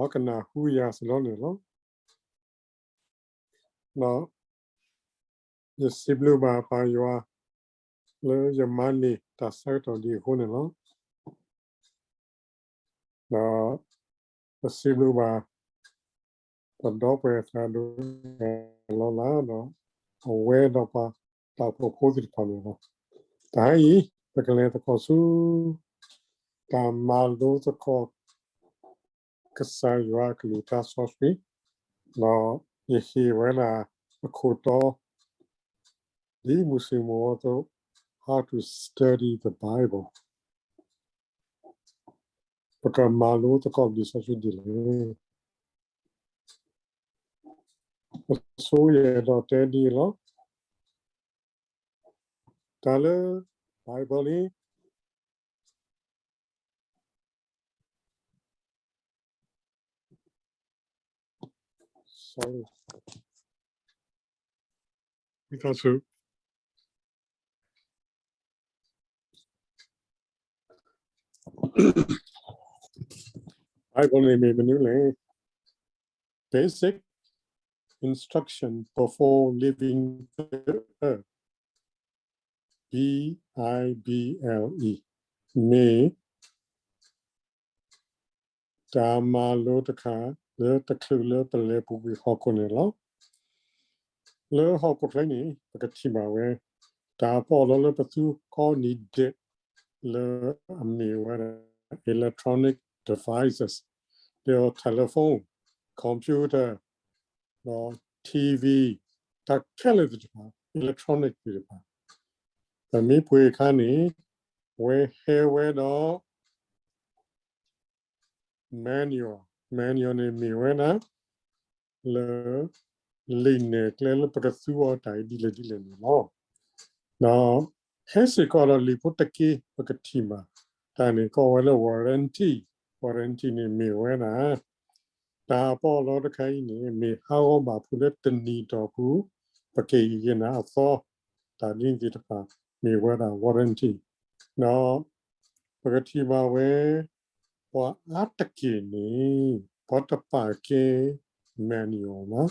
ပှၤကနၢ်ဟူယၤစ့ၢ်ကီးန့ၣ်လီၤ. ဒီးယစံးဘျုးဘၣ်ပၢ်ယွၤ လၢယမၤန့ၢ်တၢ်ဆၢကတီၢ်ဒ်အဃိန့ၣ်လီၤ. ဒီးယစံးဘျုးဘၣ် ပဒီပုၢ်ဝဲၢ်သရၣ်ဒိၣ်လီၤလး ဒီးအဝဲဒီးပှၤတၢ်အိၣ်ဖှိၣ်ဖိသ့ၣ်တဖၣ်န့ၣ်လီၤ. တဟါအံၤ ပကလဲၤသကိးဆူ တၢ်မၤလိသကိး ကစၢ်ယွၤအကလုၢ်ကထါစီဆှံ, ဒီးယဟ့ၣ်ဝဲဒၣ်အခိၣ်တီ ဒ်မုၢ်ဆ့ၣ်မုၢ်ဂီၤအသိး How to Study the Bible. ပကမၤလိသကိးလံာ်စီဆှံဒ်လဲၣ်. အဆိယအဲၣ်ဒိးတဲဒ်အံၤလီၤ. တၢ်လၢ Bible န့ၣ် sorry, ဝံသးစူၤ Bible န့ၣ်မ့ၢ်မနုၤလဲၣ်. Basic Instruction Before Leaving the Earth, B I B L E, မ့ၢ် တၢ်မၤလိတခါ လၢတချုးလၢပလဲၤပူၤကွံာ်ဟီၣ်ခိၣ်န့ၣ်လီၤ. လၢဟီၣ်ခိၣ်ချၢန့ၣ် ပကထံၣ်ဘၣ်ဝဲ တၢ်ပီးလီၤလၢပသူကိးနံၤဒဲး လၢအမ့ၢ်ဝဲဒၣ် electronic devices, ဒီး telephone, computer, ဒီး T V, တၢ်ခဲလၢာ်သ့ၣ်တဖၣ် electronic သ့ၣ်တဖၣ် ပမ့ၢ်ပှ့ၤအခါန့ၣ် ဝဲဟဲဝဲဒီး manual, manual န့ၣ်မ့ၢ်ဝဲဒၣ် လၢ လံာ်နဲၣ်ကျဲလၢပကသူအီၤတၢ်အံၤဒ်လဲၣ်ဒ်လဲၣ်န့ၣ်လီၤ. ဒီး ဟဲစ့ၢ်ကီးဒီးလံာ်ဖိတက့ၢ် ပကထံၣ်ဘၣ် တၢ်န့ၣ်ကိးဝဲလၢ warranty, warranty န့ၣ်မ့ၢ်ဝဲဒၣ် တၢ်ပီးလီၤတခါအံၤန့ၣ် မ့ၢ်ဟးဂီၤဘၣ်ဖိလၢတနံၤတီၢ်ပူၤ ပက့ၤယံၤနၤအသီ တၢ်ဒ်န့ၣ်သ့ၣ်တဖၣ် မ့ၢ်ဝဲဒၣ် warranty. ဒီး ပကထံၣ်ဘၣ်ဝဲ ပှၤအါတက့ၢ်န့ၣ် ပှၤတပာ်ကဲ manual ဘၣ်.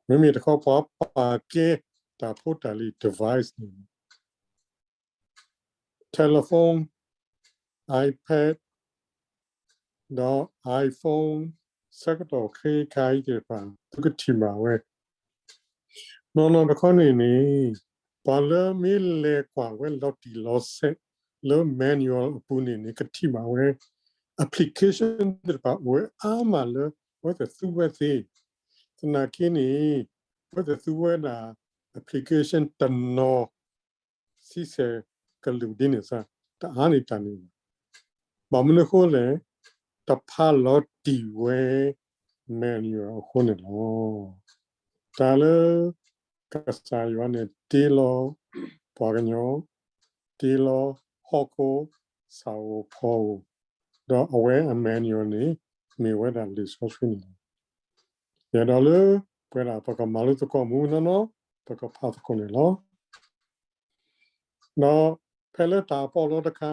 မ့မ့ၢ်တခီပှၤပာ်ကဲ တၢ်ဖိတၢ်လံၤ device န့ၣ် telephone, iPad, ဒီး iPhone ဆၢကတီၢ်ခဲအံၤသ့ၣ်တဖၣ် သုကထံၣ်ဘၣ်ဝဲ နီၢ်နီၢ်တခီန့ၣ်န့ၣ် ပှၤလၢမ့ၢ်လဲၤကွၢ်ဝဲလီၤတံၢ်လီၤဆဲး လၢ manual အပူၤန့ၣ်န့ၣ် ကထံၣ်ဘၣ်ဝဲ application သ့ၣ်တဖၣ်အိၣ်ဝဲအါမးလၢ အဝဲသ့ၣ်သူဝဲသ့ၣ်, သနာ်က့န့ၣ် အဝဲသ့ၣ်သူဝဲဒၣ် application တနီၤ ဆံဆဲးကလုာ်ဒ်န့ၣ်စ့ၢ် တအါန့ၢ်တၢ်န့ၣ်ဘၣ်. ဘၣ်မနုၤအဃိလဲၣ်, တဖးလီၤတံၢ်ဝဲ manual အဃိန့ၣ်လီၤ. တၢ်လၢ ကစၢ်ယွၤန့ၣ်တ့လီၤ ပှၤကညီ, တ့လီၤဟီၣ်ခိၣ်, ဆၣ်ဧိၤဖီဧိၤ, ဒီးအဝဲအ manual န့ၣ် မ့ၢ်ဝဲဒၣ်လံာ်စီဆှံန့ၣ်လီၤ. ယအဲၣ်ဒိးလၢ ပဝဲဒၣ်ပကမၤလိသကိးမူနီၢ်နီၢ် ပကဖးသကိးန့ၣ်လီၤ. ဒီးဖဲလၢတၢ်ပီးလီၤတခါ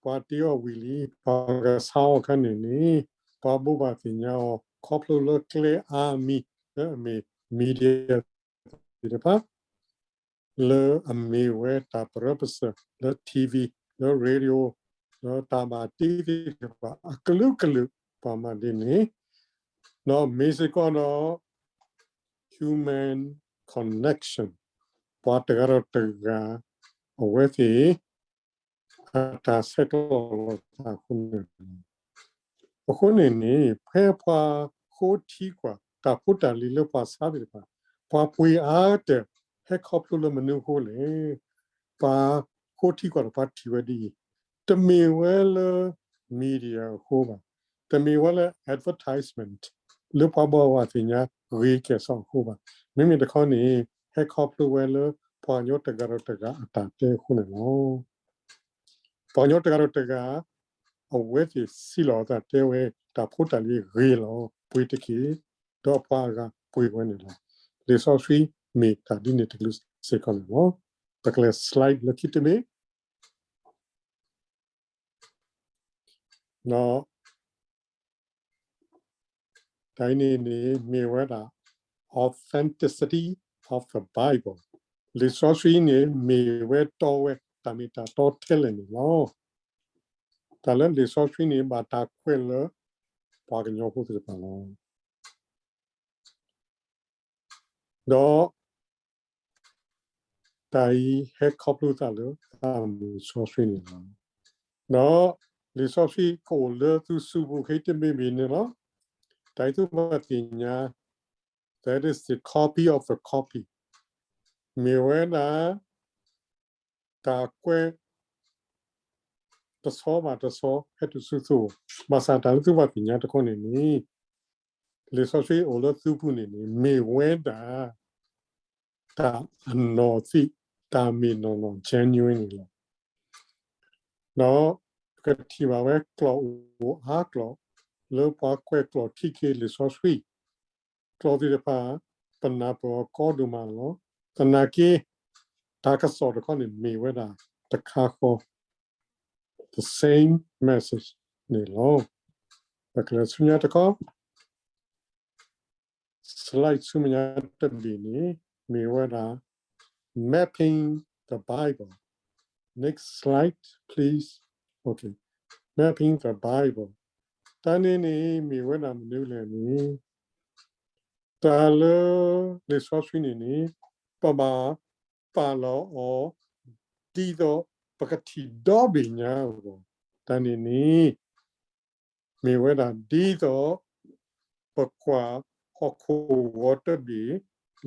ပှၤတ့အီၤဝံၤလံ ပှၤကဆါအီၤအခါန့ၣ်န့ၣ် ပှၤဘိးဘၣ်သ့ၣ်ညါအီၤ ခီဖျိလၢကျဲအါမံၤလၢအမ့ၢ် media သ့ၣ်တဖၣ် လၢအမ့ၢ်ဝဲတၢ်ပရၢပစၢၤလၢ T V, လၢ radio, လၢတၢ်ဘၣ်တ့သ့ၣ်တဖၣ်အကလုာ်ကလုာ် ပှၤမၤဒ်န့ၣ်, ဒီးမ့ၢ်စ့ၢ်ကီးဒီး human connection, ပှၤတဂၤဒီးတဂၤ အဝဲသ့ၣ် အတၢ်ဆဲးကျိးလိာ်သးအဃိန့ၣ်လီၤ. အဃိန့ၣ်န့ၣ် ဖဲပှၤဃိထံကွၢ် တၢ်ဖိတၢ်လံၤလၢပှၤဆါသ့ၣ်တဖၣ် ပှၤပှ့ၤအါကတၢၢ် ဟဲခီဖျိလၢမနုၤအဃိလဲၣ်. ပှၤဃိထံကွၢ်ဒီးပှၤထံၣ်ဝဲဒ်အံၤ, တမ့ၢ်ဝဲလၢ media အဃိဘၣ်, တမ့ၢ်ဝဲလၢ advertisement လၢပှၤဘိးဘၣ်သ့ၣ်ညါဂ့ၤကဲၣ်ဆိးအဃိဘၣ်. မ့မ့ၢ်တခီန့ၣ် ဟဲခီဖျိဝဲလၢပှၤကညီတဂၤဒီးတဂၤအတၢ်တဲအဃိန့ၣ်လီၤ. ပှၤကညီတဂၤဒီးတဂၤ အဝဲသ့ၣ်စံးလီၤအသးတဲဝဲ တၢ်ဖိတၢ်လံၤဂ့ၤလီၤ ပှ့ၤတက့ၢ်, ဒီးပှၤအဂၤပှ့ၤဝဲန့ၣ်လီၤ. လံာ်စီဆှံမ့ၢ်တၢ်ဒ်န့ၣ်တကလုာ်စ့ၢ်ကီးန့ၣ်လီၤ. ပကလဲၤ slide လၢခံတမ့ၢ် ဒီး တၢ်အံၤန့ၣ်န့ၣ် မ့ၢ်ဝဲဒၣ် authenticity of the Bible လံာ်စီဆှံန့ၣ် မ့ၢ်ဝဲတီဝဲတၢ်မ့ၢ်တၢ်တီထဲလဲၣ်န့ၣ်လီၤ. တၢ်လၢလံာ်စီဆှံန့ၣ် ဘၣ်တၢ်ကွဲးလၢ ပှၤကညီဖိသ့ၣ်တဖၣ်လီၤ. ဒီး တၢ်အံၤဟဲခီဖျိသးလၢသးမုၢ်စီဆှံန့ၣ်လီၤ. ဒီးလံာ်စီဆှံကအိၣ်လၢသုစုပူၤခဲအံၤတမ့ၢ်မ့ၢ်န့ၣ်လီၤ. တၢ်အံၤသုဘၣ်သ့ၣ်ညါ that is the copy of the copy မ့ၢ်ဝဲဒၣ် တၢ်ကွဲး တဆီဘၣ်တဆီ ဟဲတုၤဆူသုအိၣ်, ဘၣ်ဆၣ်တၢ်လၢသုဘၣ်သ့ၣ်ညါတခီန့ၣ်န့ၣ် လံာ်စီဆှံအိၣ်လၢသုပူၤန့ၣ်န့ၣ် မ့ၢ်ဝဲဒၣ် တၢ်အနီၢ်သံး တၢ်မ့ၢ်နီၢ်နီၢ် genuine န့ၣ်လီၤ. ဒီးပကထံၣ်ဘၣ်ဝဲကျိာ်အိၣ်အါကျိာ် လၢပှၤကွဲးကျိာ်ထံက့ၤလံာ်စီဆှံ ကျိာ်သ့ၣ်တဖၣ် ပနၢ်ပၢၢ်အီၤကီဒိၣ်မးလီၤ. သနာ်က့ တၢ်ကစီၣ်တခီန့ၣ်မ့ၢ်ဝဲဒၣ်တခါဃီ the same message န့ၣ်လီၤ. ပကလဲၤဆူညါတခီ slide ဆူမဲာ်ညါတဘ့ၣ်န့ၣ် မ့ၢ်ဝဲဒၣ် mapping the Bible. Next slide, please. Okay. Mapping the Bible. တၢ်န့ၣ်န့ၣ်မ့ၢ်ဝဲဒၣ်မနုၤလဲၣ်န့ၣ် တၢ်လၢလံာ်စီဆှံန့ၣ်န့ၣ် ပဘၣ်ပာ်လီၤအီၤ ဒ်သိးပကထံၣ်ဒီဘ့ၣ်ညါအဂီၢ်. တၢ်န့ၣ်န့ၣ် မ့ၢ်ဝဲဒၣ်ဒ်သိး ပကွၢ်ဟီၣ်ခိၣ်ဂီၤတဘ့ၣ်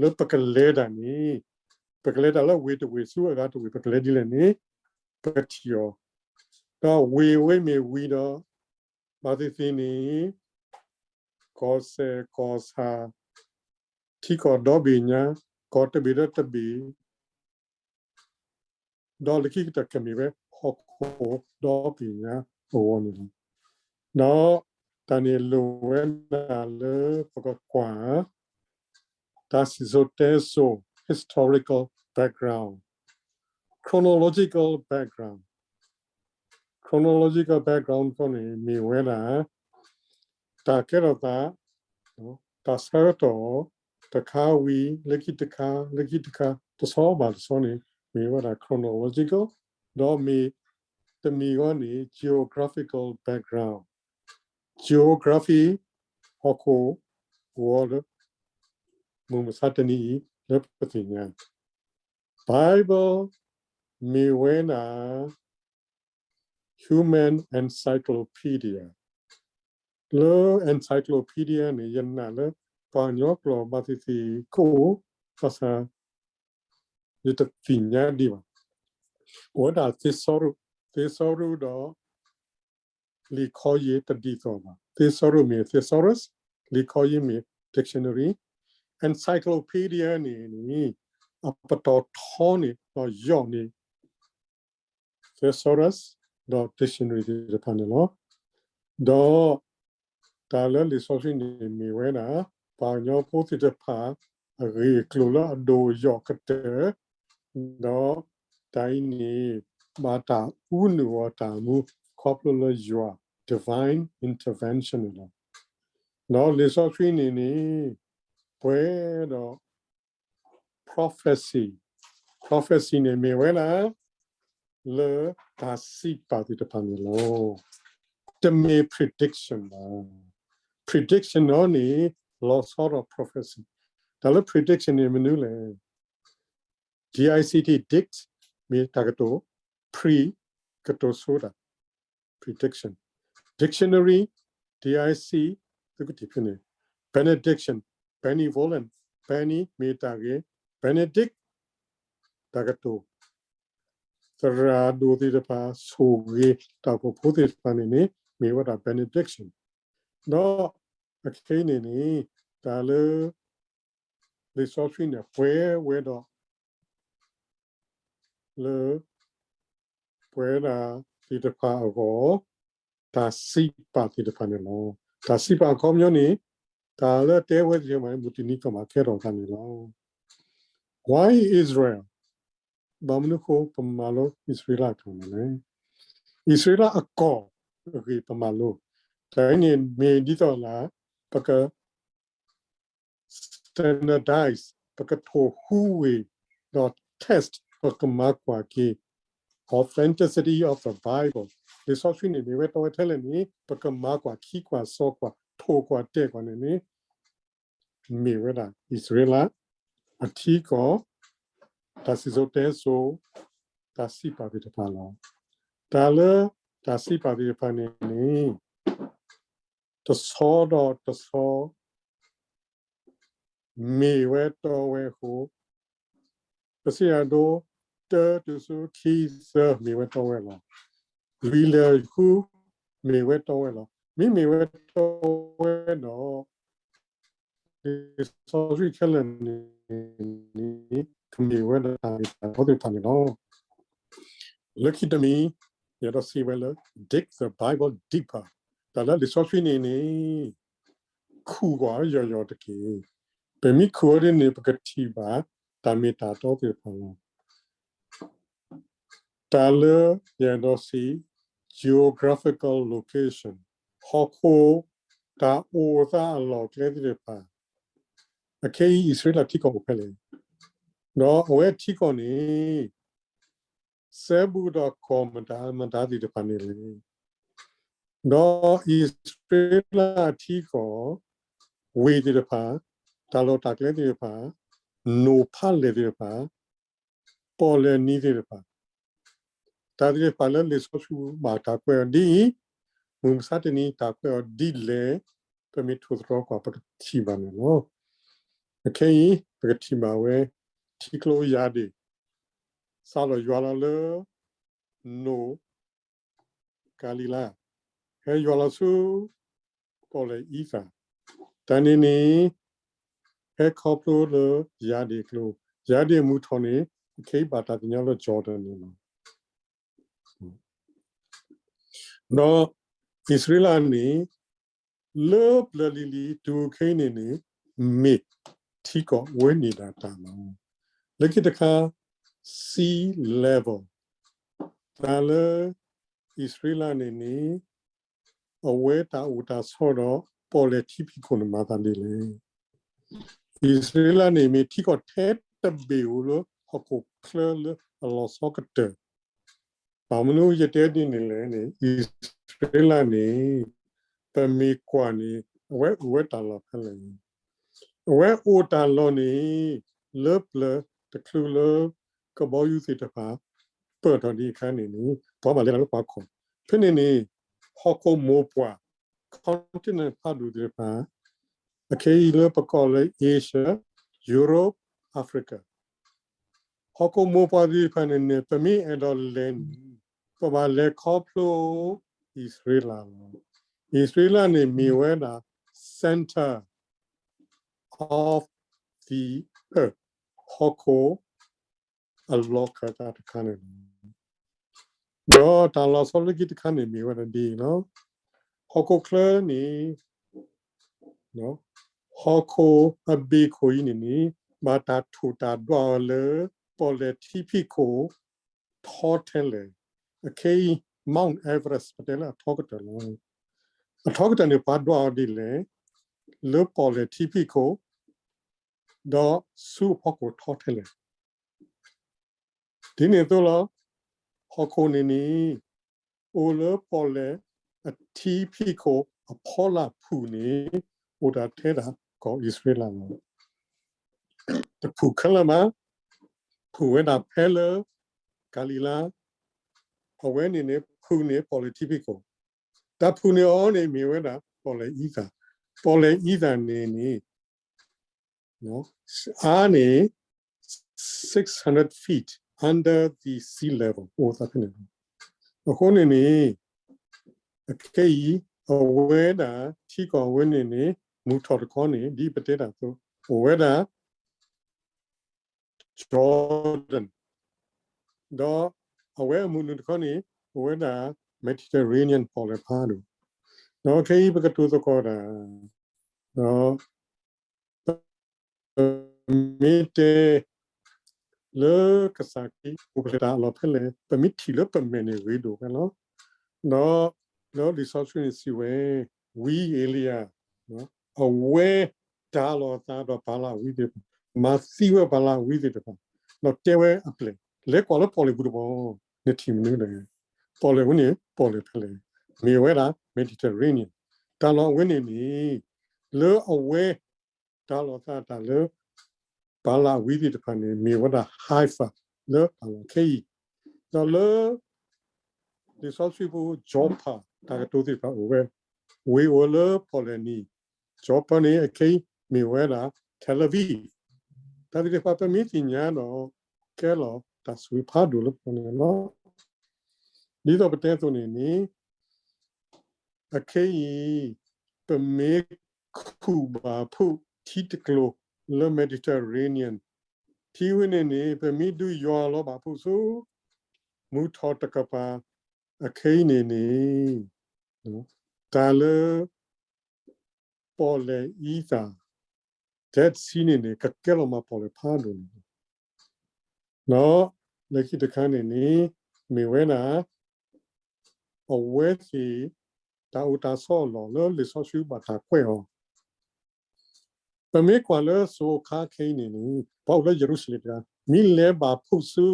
လၢပကလဲၤတၢ်န့ၣ် ပကလဲၤတၢ်လၢဝ့ၢ်တဝ့ၢ်ဆူအဂၤတဝ့ၢ် ပကလဲၤဒ်လဲၣ်န့ၣ် ပကထံၣ်အီၤ, ဒီးဝ့ၢ်ဝဲမ့ၢ်ဝံၤဒီး ဘၣ်သ့ၣ်သ့ၣ်န့ၣ် ကီၢ်စဲၣ်ကီၢ်ဆၣ် ထံကီၢ်ဒီဘ့ၣ်ညါ ကီၢ်တဘ့ၣ်ဒီးတဘ့ၣ် ဒီးလၢခံကတၢၢ်ကမ့ၢ်ဝဲ ဟီၣ်ခိၣ်ဒီဘ့ၣ်ညါအဂီၢ်န့ၣ်လီၤ. ဒီးတၢ်န့ၣ်လိၣ်ဝဲဒၣ်လၢပကကွၢ် တၢ်စံၣ်စိၤတဲစိၤ historical background, chronological background, chronological background တခီန့ၣ် မ့ၢ်ဝဲဒၣ် တၢ်ကဲထီၣ်သး တၢ်ဆၢကတီၢ် တခါဝံၤ လၢခံတခါ လၢခံတခါ တဆီဘၣ်တဆီန့ၣ် မ့ၢ်ဝဲဒၣ် chronological ဒီးမ့ၢ် တမံၤဃီန့ၣ် geographical background, geography ဟီၣ်ခိၣ်ဂီၤလၢ မုၢ်မဆါတနံၤအံၤ လၢပသ့ၣ်ညါ Bible မ့ၢ်ဝဲဒၣ် human encyclopedia လၢ encyclopedia န့ၣ် ယနာ်လၢ ပှၤကညီကျိာ်ဘၣ်သ့ၣ်သ့ၣ်ကအိၣ် ဘၣ်ဆၣ် ယတသ့ၣ်ညါဒံးဘၣ်. အိၣ်ဝဲဒၣ် thesaurus, thesaurus ဒီး လံာ်ခီယ့ၣ်တဒ်သိးဘၣ်. thesaurus မ့ၢ် thesaurus, လံာ်ခီယ့ၣ်မ့ၢ် dictionary, encyclopedia န့ၣ်န့ၣ် အပတီၢ်ထီန့ၣ် ဒီးယီၢ်န့ၣ် thesaurus ဒီး dictionary သ့ၣ်တဖၣ်န့ၣ်လီၤ. ဒီးတၢ်လၢလံာ်စီဆှံန့ၣ်မ့ၢ်ဝဲဒၣ် ပှၤကညီဖိသ့ၣ်တဖၣ် အဂ့ၢ်အကျိၤလၢအဒိၣ်ယီၣ်ကတၢၢ် ဒီးတၢ်အံၤန့ၣ် ဘၣ်တၢ်အူနုာ်အီၤတၢ်မူ ခီဖျိလၢယွၤ divine intervention န့ၣ်လီၤ. ဒီးလံာ်စီဆှံန့ၣ်န့ၣ် ပှဲၤဒီး prophecy, prophecy န့ၣ်မ့ၢ်ဝဲဒၣ် လၢတၢ်စံးပာ်သ့ၣ်တဖၣ်န့ၣ်လီၤ. တမ့ၢ် prediction ဘၣ်. prediction အီၤန့ၣ် လီၤဆီဒီး prophecy. တၢ်လၢ prediction န့ၣ်မနုၤလဲၣ်. dict, dict မ့ၢ်တၢ်ကတိၤ, pre ကတိၤဆိတၢ် prediction. dictionary, dict သုကထံၣ်ဖဲန့ၣ် benediction, benevolent, bene မ့ၢ်တၢ်ဂ့ၤ, benedict တၢ်ကတိၤ, သရၣ်ဒိၣ်သ့ၣ်တဖၣ် ဆိၣ်ဂ့ၤတၢ်အိၣ်ဖှိၣ်ဖိသ့ၣ်တဖၣ်န့ၣ်န့ၣ် မ့ၢ်ဝဲဒၣ် benediction. ဒီးအခဲအံၤန့ၣ်န့ၣ် တၢ်လၢ လံာ်စီဆှံန့ၣ် ပှဲၤဝဲဒီး လၢ ပဝဲဒၣ်သ့ၣ်တဖၣ်အဂီၢ် တၢ်စံးပာ်သ့ၣ်တဖၣ်န့ၣ်လီၤ. တၢ်စံးပာ်အခီပညီန့ၣ် တၢ်လၢတဲဝဲသ့ၣ်တဖၣ် မုၢ်တနံၤကမၣ်ကဲထီၣ်သးန့ၣ်လီၤ. Why Israel? ဘၣ်မနုၤအဃိပမၤလိအံၣ်စရ့လးအကျိာ်န့ၣ်လဲၣ်. အံၣ်စရ့လးအကီၢ်အဂ့ၢ်ပမၤလိ, တၢ်အံၤန့ၣ်မ့ၢ်ဒ်သိးလၢ ပက standardize ပကထိၣ်ဟူးဝ့ၢ် ဒီး test ပကမၤကွၢ်က့ၤ authenticity of the Bible လံာ်စီဆှံန့ၣ် မ့ၢ်ဝဲတီဝဲထဲလဲၣ်န့ၣ် ပကမၤကွၢ်ခံကွၢ်စီကွၢ် ထိၣ်ကွၢ်တဲာ်ကွၢ်န့ၣ်န့ၣ် မ့ၢ်ဝဲဒၣ်အံၣ်စရ့လး အထံကီၢ် တၢ်စံၣ်စိၤတဲစိၤ တၢ်စံးပာ်သ့ၣ်တဖၣ်လီၤ. တၢ်လၢတၢ်စံးပာ်သ့ၣ်တဖၣ်န့ၣ်န့ၣ် တဆီဒီးတဆီ မ့ၢ်ဝဲတီဝဲအဃိ ပစံးအဒိ တၢတုၤဆူခံသၢ မ့ၢ်ဝဲတီဝဲလီၤ. လွံၢ်လဲၤဃု မ့ၢ်ဝဲတီဝဲလီၤ. မ့မ့ၢ်ဝဲတီဝဲဒီး လံာ်စီဆှံခဲလၢာ်န့ၣ် ကမ့ၢ်ဝဲဒၣ်တၢ်မ့ၢ်တၢ်တီသ့ၣ်တဖၣ်န့ၣ်လီၤ. လၢခံတမံၤ ယအဲၣ်ဒိးစံးဝဲလၢ dig the Bible deeper တၢ်လၢလံာ်စီဆှံန့ၣ်န့ၣ် ခူၣ်ကွၢ်ယီၤယီၤတက့ၢ်. ပမ့ၢ်ခူၣ်အီၤဒ်န့ၣ် ပကထံၣ်ဘၣ်တၢ်မ့ၢ်တၢ်တီသ့ၣ်တဖၣ်လီၤ. တၢ်လၢယအဲၣ်ဒိးစံး geographical location ဟီၣ်ခိၣ်တၢ်အိၣ်သးအလီၢ်အကျဲသ့ၣ်တဖၣ် အခဲအံၤ အံၣ်စရ့လးထံကီၢ်အိၣ်ဖဲလဲၣ်, ဒီးအဝဲထံကီၢ်န့ၣ် စဲဘူးဒီးကီၢ်မတၤမတၤသ့ၣ်တဖၣ်န့ၣ်လဲၣ်, ဒီးအံၣ်စရ့လးထံကီၢ် ဝ့ၢ်သ့ၣ်တဖၣ်, တၢ်လီၢ်တၢ်ကျဲသ့ၣ်တဖၣ်, နိၣ်ဖးလဲၢ်သ့ၣ်တဖၣ်, ပီၣ်လဲၣ်နံၤသ့ၣ်တဖၣ်, တၢ်သ့ၣ်တဖၣ်လၢလံာ်စီဆှံဘၣ်တၢ်ကွဲးအီၤဒ်အံၤ, မုၢ်မဆါတနံၤတၢ်ကွဲးအီၤဒ်လဲၣ်, ပမ့ၢ်ထိၣ်သတြီၤကွၢ် ပကထံၣ်ဘၣ်န့ၣ်လီၤ. အခဲအံၤ ပကထံၣ်ဘၣ်ဝဲ ထံကျိယၤဒ့ၣ် စးထီၣ်ယွၤလီၤလၢ နိၣ် ကၤလံၤလါ, ဟဲယွၤလီၤဆူ ပီၣ်လဲၣ်အံသၣ်, တၢ်န့ၣ်န့ၣ် ဟဲခီဖျိလၢယၤဒ့ၣ်အကျိ, ယၤဒ့ၣ်အမုၢ်ထီၣ်န့ၣ် အခဲအံၤဘၣ်တၢ်သ့ၣ်ညါလၢ Jordan န့ၣ်လီၤ. ဒီးအံၣ်စရ့လးန့ၣ် လၢပျၢၤလံၤလံၤတုၤခဲအံၤန့ၣ်န့ၣ် မ့ၢ်ထံကီၢ်ဝဲန့ၣ်ဒၣ်တၢ်လီၤ. လၢခံတခါ sea level တၢ်လၢ အံၣ်စရ့လးန့ၣ်န့ၣ် အဝဲတၢ်အိၣ်တၢ်ဆိးဒီး ပီၣ်လဲၣ်ထံဖံးခိၣ်န့ၣ်မၤသးဒ်လဲၣ်. အံၣ်စရ့လးန့ၣ် မ့ၢ်ထံကီၢ်ထဲတဘ့ၣ်ဧိၤလၢ ဟီၣ်ခိၣ်ချၢလၢအလီၤဆီကတၢၢ်, ဘၣ်မနုၤယတဲဒ်န့ၣ်လဲၣ်န့ၣ် အံၣ်စရ့လးန့ၣ် ပမ့ၢ်ကွၢ်န့ၣ် အဝဲအိၣ်ဝဲတၢ်လီၢ်ဖဲလဲၣ်, အဝဲအိၣ်တၢ်လီၢ်န့ၣ် လၢပျၢၤတချုးလၢ ကဘီယူၤသ့ၣ်တဖၣ် ပၢၢ်ထီၣ်ဒံးအခါန့ၣ်န့ၣ် ပှၤဘၣ်လဲၤလၢပှၤခီၣ်, ဖဲန့ၣ်န့ၣ် ဟီၣ်ခိၣ်မိၢ်ပှၢ် continent ဖးဒိၣ်သ့ၣ်တဖၣ် အခဲအံၤလၢပကိးလၢ Asia, Europe, Africa ဟီၣ်ခိၣ်မိၢ်ပှၢ်သ့ၣ်တဖၣ်န့ၣ်န့ၣ် ပမ့ၢ်အဲၣ်ဒိးလဲၤန့ၣ် ပဘၣ်လဲၤခီဖျိ အံၣ်စရ့လးလီၤ. အံၣ်စရ့လးန့ၣ်မ့ၢ်ဝဲဒၣ် center of the earth ဟီၣ်ခိၣ်အလီၢ်ခၢၣ်သးတခါန့ၣ်လီၤ. ဒီးတၢ်လီၤဆီလၢခံတခါန့ၣ်မ့ၢ်ဝဲဒၣ်ဒ်အံၤလီၤ. ဟီၣ်ခိၣ်ချၢန့ၣ် ဟီၣ်ခိၣ်အဘ့ၣ်ခိၣ်အံၤန့ၣ်န့ၣ် ဘၣ်တၢ်ထိၣ်တၢ်ဒွးအီၤလၢ ပီၣ်လဲၣ်ထံဖံးခိၣ် ထီထဲလဲၣ်. အခဲအံၤ Mount Everest ပတဲလၢအထီကတၢၢ်လီၤ. အထီကတၢၢ်န့ၣ် ပှၤဒွးအီၤဒ်လဲၣ်, လၢပီၣ်လဲၣ်ထံဖံးခိၣ် ဒီးဆူအဖီခိၣ်ထီထဲလဲၣ်. ဒ်န့ၣ်အသိးလီၤ. ဟီၣ်ခိၣ်န့ၣ်န့ၣ် အိၣ်လၢပီၣ်လဲၣ်အထံဖံးခိၣ်အဖီလာ်ဖုၣ်န့ၣ် အိၣ်တၢ်ထဲဒၣ်ကီၢ်အံၣ်စရ့လးလီၤ. တဖုၣ်ခဲလၢာ်ဘၣ်, ဖုၣ်ဝဲဒၣ်ဖဲလၢ ကၤလံၤလါ, အဝဲန့ၣ်န့ၣ် ဖုၣ်န့ၢ်ပီၣ်လဲၣ်ထံဖံးခိၣ်, တၢ်ဖုၣ်န့ၢ်အီၤန့ၣ်မ့ၢ်ဝဲဒၣ် ပီၣ်လဲၣ်အံသၣ်, ပီၣ်လဲၣ်အံသၣ်န့ၣ်န့ၣ် အါန့ၣ် six hundred feet under the sea level အိၣ်သးဖဲန့ၣ်လီၤ. အဃိန့ၣ်န့ၣ် အခဲအံၤ အဝဲဒၣ် ထံကီၢ်အဝဲန့ၣ်န့ၣ် မုၢ်ထီၣ်တခီန့ၣ် ဒ်ပတဲတၢ်အသိး အိၣ်ဝဲဒၣ် Jordan ဒီးအဝဲအမုၢ်နုာ်တခီန့ၣ် အိၣ်ဝဲဒၣ် Mediterranean ပီၣ်လဲၣ်ဖးဒိၣ်, ဒီးခဲအံၤပကတိၤသကိးတၢ်, ဒီး ပမ့ၢ်တဲ လၢကစၢ်ခရံာ်အိၣ်ဖျဲၣ်တၢ်အလီၢ်ဖဲလဲၣ်, ပမ့ၢ်ထံၣ်လၢပမဲာ်န့ၣ်ဂ့ၤဒိၣ်ဖဲလီၤ. ဒီးလၢလံာ်စီဆှံန့ၣ်စံးဝဲ ဝံအ့လံယၤ အဝဲ တၢ်လီၤသးဒီးပၢ်လၢအဝံသ့ၣ်တဖၣ်, မၤသံဝဲပၢ်လၢအဝံသ့ၣ်တဖၣ်, ဒီးတဲဝဲအပျဲၢ်, လဲၤကွၢ်လၢပီၣ်လဲၣ်ပူၤတဘျီ, နထံၣ်မနုၤလဲၣ်, ပီၣ်လဲၣ်ဝဲန့ၣ် ပီၣ်လဲၣ်ဖဲလဲၣ်, မ့ၢ်ဝဲဒၣ် Mediterranean, တၢ်လီၢ်အဝဲန့ၣ်န့ၣ်, လၢအဝဲ တၢ်လီၤသးတၢ်လၢ ပၢ်လၢအဝံသ့ၣ်တဖၣ်န့ၣ် မ့ၢ်ဝဲဒၣ် Haifa လၢတၢ်လီၢ်ခဲအံၤ, ဒီးလၢ လံာ်စီဆှံပူၤ Joppa တၢ်ကတိၤသ့ၣ်တဖၣ်အိၣ်ဝဲ, ဝ့ၢ်အိၣ်လၢပီၣ်လဲၣ်နံၤ, Joppa န့ၣ် အခဲအံၤ မ့ၢ်ဝဲဒၣ် Tel Aviv, တၢ်သ့ၣ်တဖၣ်ပမ့ၢ်သ့ၣ်ညါဒီး ကဲလီၤတၢ်ဆိၣ်ဂ့ၤဖးဒိၣ်လၢပဂီၢ်န့ၣ်လီၤ. ဒ်သိးပတဲအသိးန့ၣ်န့ၣ် အခဲအံၤ ပမ့ၢ်ခူၣ်ဘၣ်ဖှိၣ်ထံတကျိၤလၢ Mediterranean ထံဝဲန့ၣ်န့ၣ် ပမ့ၢ်ဒုးယွၤလီၤဘၣ်ဖှိၣ်ဆူ မုၢ်ထီၣ်တကပၤ အခဲအံၤန့ၣ်န့ၣ် တၢ်လၢ ပီၣ်လဲၣ်အံသၣ် Dead Sea န့ၣ်န့ၣ် ကကဲလီၤမးပီၣ်လဲၣ်ဖးဒိၣ်န့ၣ်လီၤ. ဒီးလၢခံတခါန့ၣ်န့ၣ် မ့ၢ်ဝဲဒၣ် အဝဲသ့ၣ် တၢ်အိၣ်တၢ်ဆိးအလီၢ်လၢလံာ်စီဆှံဘၣ်တၢ်ကွဲးအီၤ, ပမ့ၢ်ကွၢ်လၢစိၤအခါခဲအံၤန့ၣ်န့ၣ် ပှၤအိၣ်လၢယရူၤၡလ့ၣ်တဂၤ မ့ၢ်လဲၤဘၣ်ဖှိၣ်ဆူ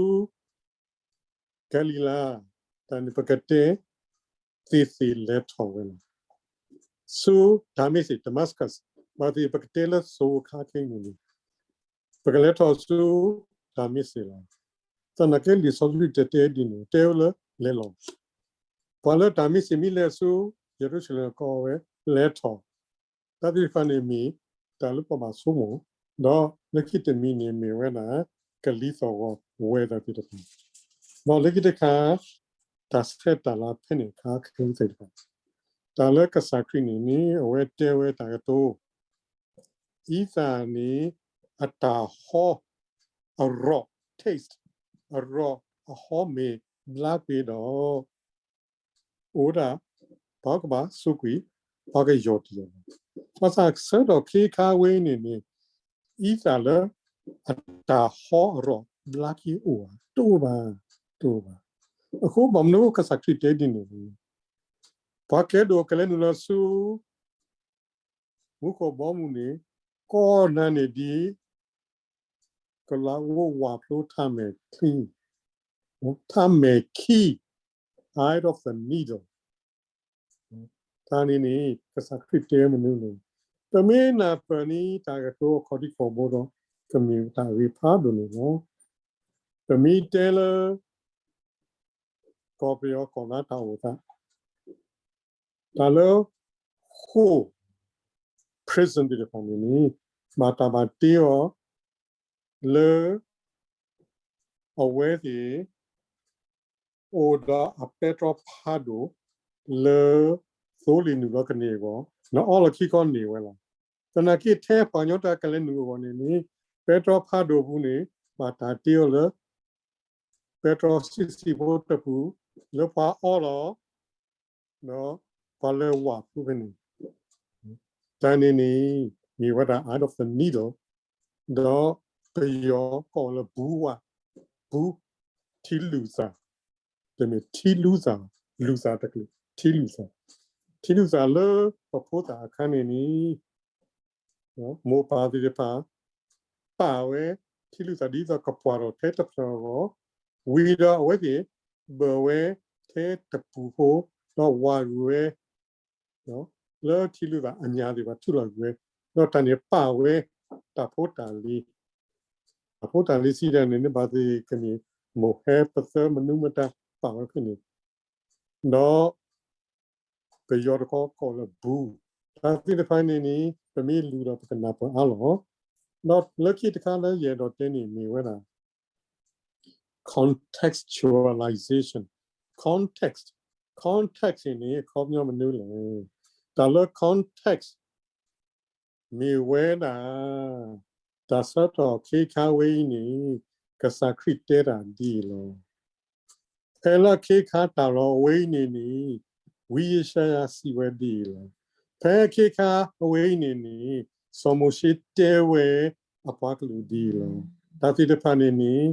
ကၤလံၤလါ, တၢ်န့ၣ်ပကတဲ သ့ၣ်သ့ၣ်လဲၤထီၣ်ဝဲလီၤ. ဆူ Damascus, Damascus, ဘၣ်သ့ၣ်ပကတဲလၢစိၤအခါခဲအံၤန့ၣ်န့ၣ် ပကလဲၤထီၣ်ဆူ Damascus လီၤ. သနာ်က့လံာ်စီဆှံတတဲဒ်န့ၣ် တဲဝဲလၢလဲၤလီၤ. ပှၤလၢ Damascus မ့ၢ်လဲၤဆူ ယရူၤၡလ့ၣ်ကိးဝဲ လဲၤထီၣ် တၢ်သ့ၣ်တဖၣ်န့ၣ်မ့ၢ်တၢ်လၢပဘၣ်ဆိကမိၣ်, ဒီးလၢခံတမံၤန့ၣ်မ့ၢ်ဝဲဒၣ် ကလံၤသီၣ်ဂီၤဝဲဒၣ်သ့ၣ်တဖၣ်, ဒီးလၢခံတခါ တၢ်ဆဲးတၢ်လၤဖဲန့ၣ်အခါခဲအံၤသ့ၣ်တဖၣ်, တၢ်လၢကစၢ်ခရံာ်န့ၣ်န့ၣ် အဝဲတဲဝဲတၢ်ကတိၤ အံသၣ်န့ၣ် အတၢ်ဟီ အရီၣ် taste အရီၣ်အဟီမ့ၢ်ဘျါက့ၤဒီး အိၣ်ဒၣ် ပှၤကဘၣ်စူးကွံာ် ပှၤကယီၢ်တယီၢ်လီၤ. ဘၣ်ဆၣ်ဆၢကတီၢ်ခဲခါဝဲအံၤန့ၣ်န့ၣ် အံသၣ်လၢအတၢ်ဟီအရီၣ်ဘျါက့ၤအိၣ်ဧါ, တအိၣ်ဘၣ်, တအိၣ်ဘၣ်. အဃိဘၣ်မနုၤကစၢ်ခရံာ်တဲဒ်န့ၣ်န့ၣ် ပှၤကဲဒိၣ်ကလဲၤနုာ်လီၤဆူ မူခိၣ်ဘီမုၢ်န့ၣ် ကိးနၤန့ၣ်ဒ် ကလးအိၣ်ဝးဖျိထးမဲာ်ချံ, ထးမဲာ်ခံ, eye of the needle တၢ်န့ၣ်န့ၣ် ကစၢ်ခရံာ်တဲမနုၤန့ၣ် ပမ့ၢ်နၢ်ပၢၢ်န့ၣ် တၢ်ကတိၤအခီၣ်ထံးခီၣ်ဘိဒီး ကမ့ၢ်တၢ်ဂ့ၤဖးဒိၣ်န့ၣ်လီၤ. ပမ့ၢ်တဲလၢ ကီၢ်ပယီၤကီၢ်လါတၢ်အိၣ်သး တၢ်လၢ ဃိၣ် prison သ့ၣ်တဖၣ်န့ၣ်န့ၣ် ဘၣ်တၢ်ဘၣ်တ့အီၤ လၢ အဝဲသ့ၣ် အိၣ်ဒီးအပဲတြီဖးဒိၣ် လၢ သိလ့ၣ်နုာ်လီၤကန့ၢ်အဂီၢ် နအီလီၤခံခီန့ၢ်ဝဲလီၤ. သနာ်က့ထဲပှၤကညီတၢ်ကလဲၤနုာ်အဂီၢ်န့ၣ်န့ၣ် ပဲတြီဖးဒိၣ်ပူၤန့ၣ် ဘၣ်တၢ်တ့အီၤလၢ ပဲတြီဆံးဆံးဖိတပူၤ လၢပှၤအီလီၤ ဒီးပှၤလဲၤဝးဖုဖဲန့ၣ် တၢ်န့ၣ်န့ၣ် မ့ၢ်ဝဲဒၣ် eye of the needle ဒီးပယီၤကိးလၢ ဘုဝါ, ဘု, ထံလုၢ်သး, တမ့ၢ်ထံလုၢ်သး, လုၢ်သးတကလုာ်, ထံလုၢ်သး, ထံလုၢ်သးလၢပဖိသၣ်အခါန့ၣ်န့ၣ် မိၢ်ပၢ်သ့ၣ်တဖၣ် ပာ်ဝဲ ထံလုၢ်သးဒ်သိးကပှၢ်ထီၣ်ထဲတဖျၢၣ်အဂီၢ်, ဝံၤဒီးအဝဲသ့ၣ် ဘၢၣ်ဝဲထဲတပူၤဖိ, ဒီးဝးဂုာ်ဝဲ လၢထံလုၢ်သးအညၣ်သ့ၣ်တဖၣ်ထုးလီၤကွံာ်ဝဲ, ဒီးတၢ်န့ၣ်ပာ်ဝဲ တၢ်ဖိတၢ်လံၤ, တၢ်ဖိတၢ်လံၤစံးတၢ်န့ၣ်န့ၣ် ဘၣ်သ့ၣ်ကမ့ၢ် မိၢ်ဟဲပသၢမနုၤမတၤပာ်ဝဲဖဲန့ၣ်, ဒီး ပယီၤတခီကိးလၢ ဘု, တၢ်သ့ၣ်တဖၣ်န့ၣ်န့ၣ် ပမ့ၢ်လူၤဒီးပကနၢ်ပၢၢ်အါလီၤ. ဒီးလၢခံတခါလၢယအဲၣ်ဒိးတဲန့ၣ်မ့ၢ်ဝဲဒၣ် contextualization, context, context န့ၣ် အခီပညီမနုၤလဲၣ်. တၢ်လၢ context မ့ၢ်ဝဲဒၣ် တၢ်ဆၢကတီၢ်ခဲခါဝဲအံၤန့ၣ် ကစၢ်ခရံာ်တဲတၢ်ဒ်အံၤလီၤ. ဖဲလၢခဲခါတၢ်လီၢ်အဝဲအံၤန့ၣ်န့ၣ် ဝံယၡါယၤစံးဝဲဒ်အံၤလီၤ. ဖဲခဲခါအဝဲအံၤန့ၣ်န့ၣ် စီၤမိၤၡ့တဲဝဲအပှၤကလုာ်ဒ်အံၤလီၤ. တၢ်သ့ၣ်တဖၣ်န့ၣ်န့ၣ်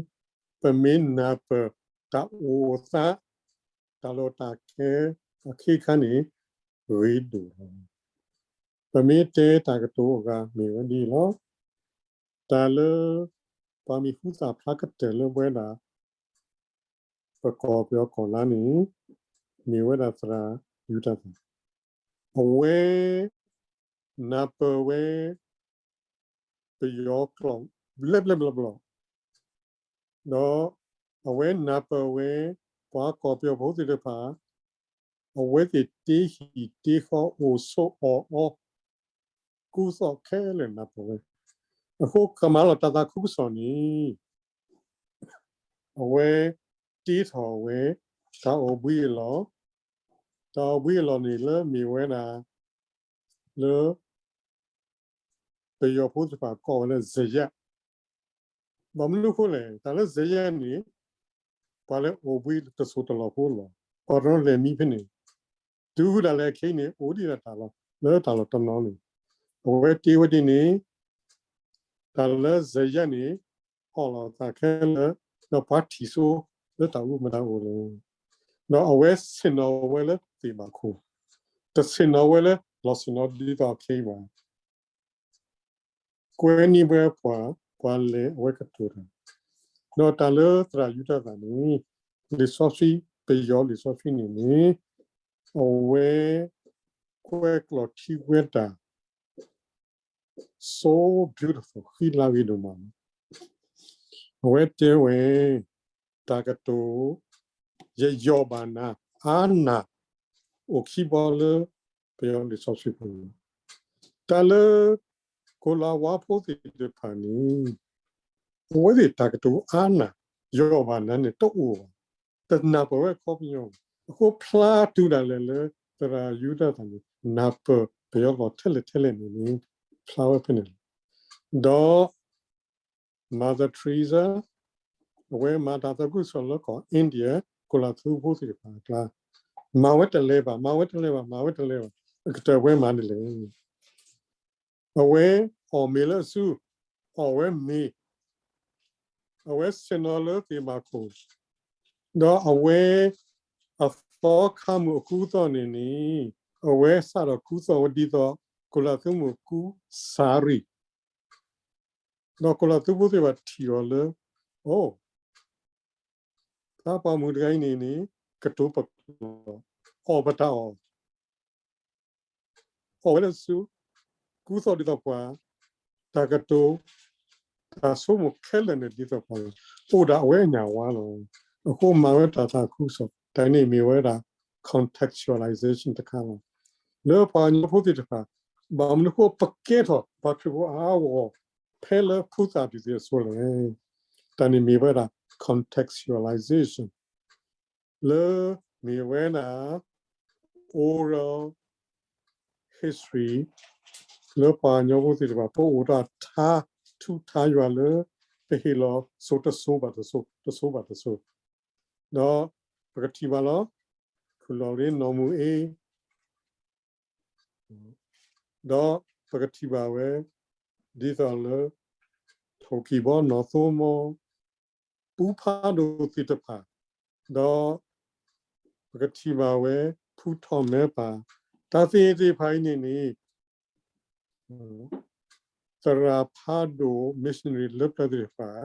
ပမ့ၢ်နၢ်ပၢၢ်တၢ်အိၣ်သး တၢ်လီၢ်တၢ်ကျဲအခဲခါန့ၣ် ဂ့ၤဒိၣ်လီၤ. ပမ့ၢ်တဲတၢ်ကတိၤအဂၤမ့ၢ်ဝဲဒ်အံၤလီၤ. တၢ်လၢ ပှၤမံၤဟူသၣ်ဖျါကတၢၢ်လၢပဝဲဒၣ် ပကီၢ်ပယီၤကီၢ်လါန့ၣ် မ့ၢ်ဝဲဒၣ်သရၣ်ယူဒၤသၣ် အဝဲ နၢ်ပၢၢ်ဝဲ ပယီၤကျိာ်ဘျဲၣ်ဘျဲၣ်ဘျီဘျီ ဒီးအဝဲနၢ်ပၢၢ်ဝဲ ပှၤကီၢ်ပယီၤဖိသ့ၣ်တဖၣ် အဝဲသ့ၣ်တ့ဟံၣ်တ့ဃီအိၣ်ဆိးအီၣ်အီ ကူသိးခဲလၢာ်နၢ်ပၢၢ်ဝဲ, အဃိကမၤလီၤတၢ်သးခုကစီၣ်န့ၣ် အဝဲတ့ထီၣ်ဝဲ တၢ်အိၣ်ဘှံးအလီၢ်, တၢ်အိၣ်ဘှံးအလီၢ်န့ၣ်လၢမ့ၢ်ဝဲဒၣ် လၢ ပယီၤဖိသ့ၣ်တဖၣ်ကိးဝဲလၢ ဇယက်, ဘၣ်မနုၤအဃိလဲၣ်, တၢ်လၢ ဇယက် န့ၣ် ပှၤလၢအိၣ်ဘှံးတစိၢ်တလီၢ်ဖိလီၤ. ပှၤတနီၤလဲၤမံဖဲန့ၣ်, တုၤဒၣ်လဲာ်အခဲအံၤန့ၣ် အိၣ်ဒံးဒၣ်တၢ်လီၢ် လၢတၢ်လီၢ်တနီၤန့ၣ် အဝဲတ့ဝဲဒ်န့ၣ် တၢ်လၢ ဇယက် န့ၣ် အီၣ်လီၤအသးခဲလၢာ် ဒီးပှၤထံၣ်ဆိလၢတၢ်အိၣ်မတၤအိၣ်လဲၣ်, ဒီးအဝဲဆ့ၣ်နီၤဝဲလၢသ့ၣ်ဘၣ်ခိၣ်, တဆ့ၣ်နီၤဝဲလၢလီၢ်ဆ့ၣ်နီၤဒ်သိးခဲအံၤဘၣ်. ကွဲနံၣ်ဘၣ်ပှၤ ပှၤလဲၤအဝဲကတိၤတၢ်, ဒီးတၢ်လၢသရၣ်ယူဒၤသၣ်န့ၣ် လံာ်စီဆှံ ပယီၤလံာ်စီဆှံန့ၣ်န့ၣ် အဝဲ ကွဲးကျိာ်ထံဝဲတၢ် so beautiful ဃံလၤဂ့ၤဒိၣ်မး, အဝဲတဲဝဲ တၢ်ကတိၤ ယယီၢ်ဘၣ်နၤ အါနၢ် အိၣ်ခံဘီလၢ ပယီၤလံာ်စီဆှံပူၤလီၤ. တၢ်လၢ ကိၤလၤဝါဖိသ့ၣ်တဖၣ်န့ၣ် အဝဲသ့ၣ်တၢ်ကတိၤအါနၢ် ယီၢ်ဘၣ်နၤန့ၣ်တအိၣ်ဘၣ်, တနၢ်ပၢၢ်ဝဲအခီပညီဘၣ်. အဃိဖျါတုၤဒၣ်လဲာ်လၢ သရၣ်ယူဒၤသၣ်န့ၣ် နၢ်ပၢၢ်ပယီၤလီၢ်ထဲလဲၣ်ထဲလဲၣ်န့ၣ်န့ၣ် ဖျါဝဲဖဲန့ၣ်လီၤ. ဒီး Mother Teresa အဝဲမၤတၢ်သးခုကစီၣ်လၢကီၢ် India ကိၤလၤသူဖိသ့ၣ်တဖၣ်အကျါ, မၤဝဲတလဲၤဘၣ်, မၤဝဲတလဲၤဘၣ်, မၤဝဲတလဲၤဘၣ်, အကတၢၢ်အဝဲမၤဒ်လဲၣ်. အဝဲအီၣ်မ့ၤလၢအစု, အီၣ်ဝဲမ့ၤ, အဝဲဆ့ၣ်နီၤလၢသ့ၣ်ဘၣ်ခိၣ်, ဒီးအဝဲ အသီခါမုၢ်အကူအသိးန့ၣ်န့ၣ် အဝဲစးထီၣ်ကူသိးဝဲဒ်သိး ကိၤလၤသူမုၣ်ကူစၤရံၣ်, ဒီးကိၤလၤသူဖိသ့ၣ်တဖၣ်ထံၣ်အီၤလၢ အိ, သးပှၢ်မုၣ်တဂၤအံၤန့ၣ်န့ၣ် ကတိၤပကျိာ်, အီၣ်ပတၢ်အီၣ် အီၣ်ဝဲလၢအစု, ကူသိးဒ်သိးပှၤ, တၢ်ကတိၤ, တၢ်ဆိကမိၣ်ခဲလၢာ်န့ၣ်ဒ်သိးပှၤ, အိၣ်ဒၣ်အဝဲအညၣ်ဝါလီၤ. အဃိမၤဝဲတၢ်သးခုကစီၣ်, တၢ်န့ၣ်မ့ၢ်ဝဲဒၣ် contextualization တခါလီၤ. လၢပှၤကညီဖိသ့ၣ်တဖၣ်, ဘၣ်မနုၤအဃိပကဲထီၣ်ပှၤခရံာ်ဖိအါအါဂီၢ်ဂီၢ် ဖဲလၢဖိသၣ်တုၤသ့ၣ်အစိၤလဲၣ်. တၢ်န့ၣ်မ့ၢ်ဝဲဒၣ် contextualization လၢမ့ၢ်ဝဲဒၣ် oral history လၢပှၤကညီဖိသ့ၣ်တဖၣ် ပအိၣ်ဒီးထါထူထါယွၤလၢ ပဟ့ၣ်လီၤစိၤတစိၤဘၣ်တစိၤ, တစိၤဘၣ်တစိၤ, ဒီးပကထံၣ်ဘၣ်လီၤ. ဖုလီၤရ့နီၢ်မူအ့ ဒီးပကထံၣ်ဘၣ်ဝဲ ဒ်သိးလၢ ထိၣ်ကံၢ်ဘီနီၢ်သိမီ ပူဖးဒိၣ်သ့ၣ်တဖၣ်, ဒီးပကထံၣ်ဘၣ်ဝဲ ဖုထီၣ်မဲပၢ်, တၢ်သ့ၣ်တဖၣ်အံၤန့ၣ်န့ၣ် သရၣ်ဖးဒိၣ် missionary လၢပျၢၤသ့ၣ်တဖၣ်,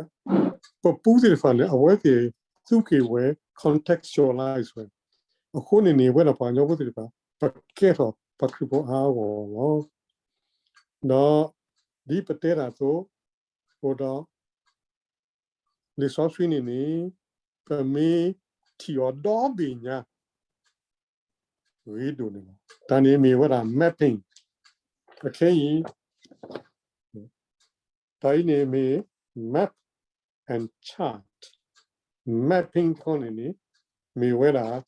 ပပူသ့ၣ်တဖၣ်န့ၣ် အဝဲသ့ၣ်သူက့ၤဝဲ contextualize ဝဲ, အဃိန့ၣ်န့ၣ် ဝဲဒၣ်ပှၤကညီဖိသ့ၣ်တဖၣ် ပကဲထီၣ်ပှၤခရံာ်ဖိအါအါဂီၢ်ဂီၢ်လီၤ. ဒီးဒ်ပတဲတၢ်အသိး, အိၣ်ဒီး လံာ်စီဆှံန့ၣ်န့ၣ် ပမ့ၢ်ထံၣ်အီၤဒီဘ့ၣ်ညါ ဂ့ၤဒိၣ်န့ၣ်လီၤ. တၢ်န့ၣ်မ့ၢ်ဝဲဒၣ် mapping အခဲအံၤ, တၢ်အံၤန့ၣ်မ့ၢ် map and chart, mapping တခီန့ၣ်န့ၣ် မ့ၢ်ဝဲဒၣ်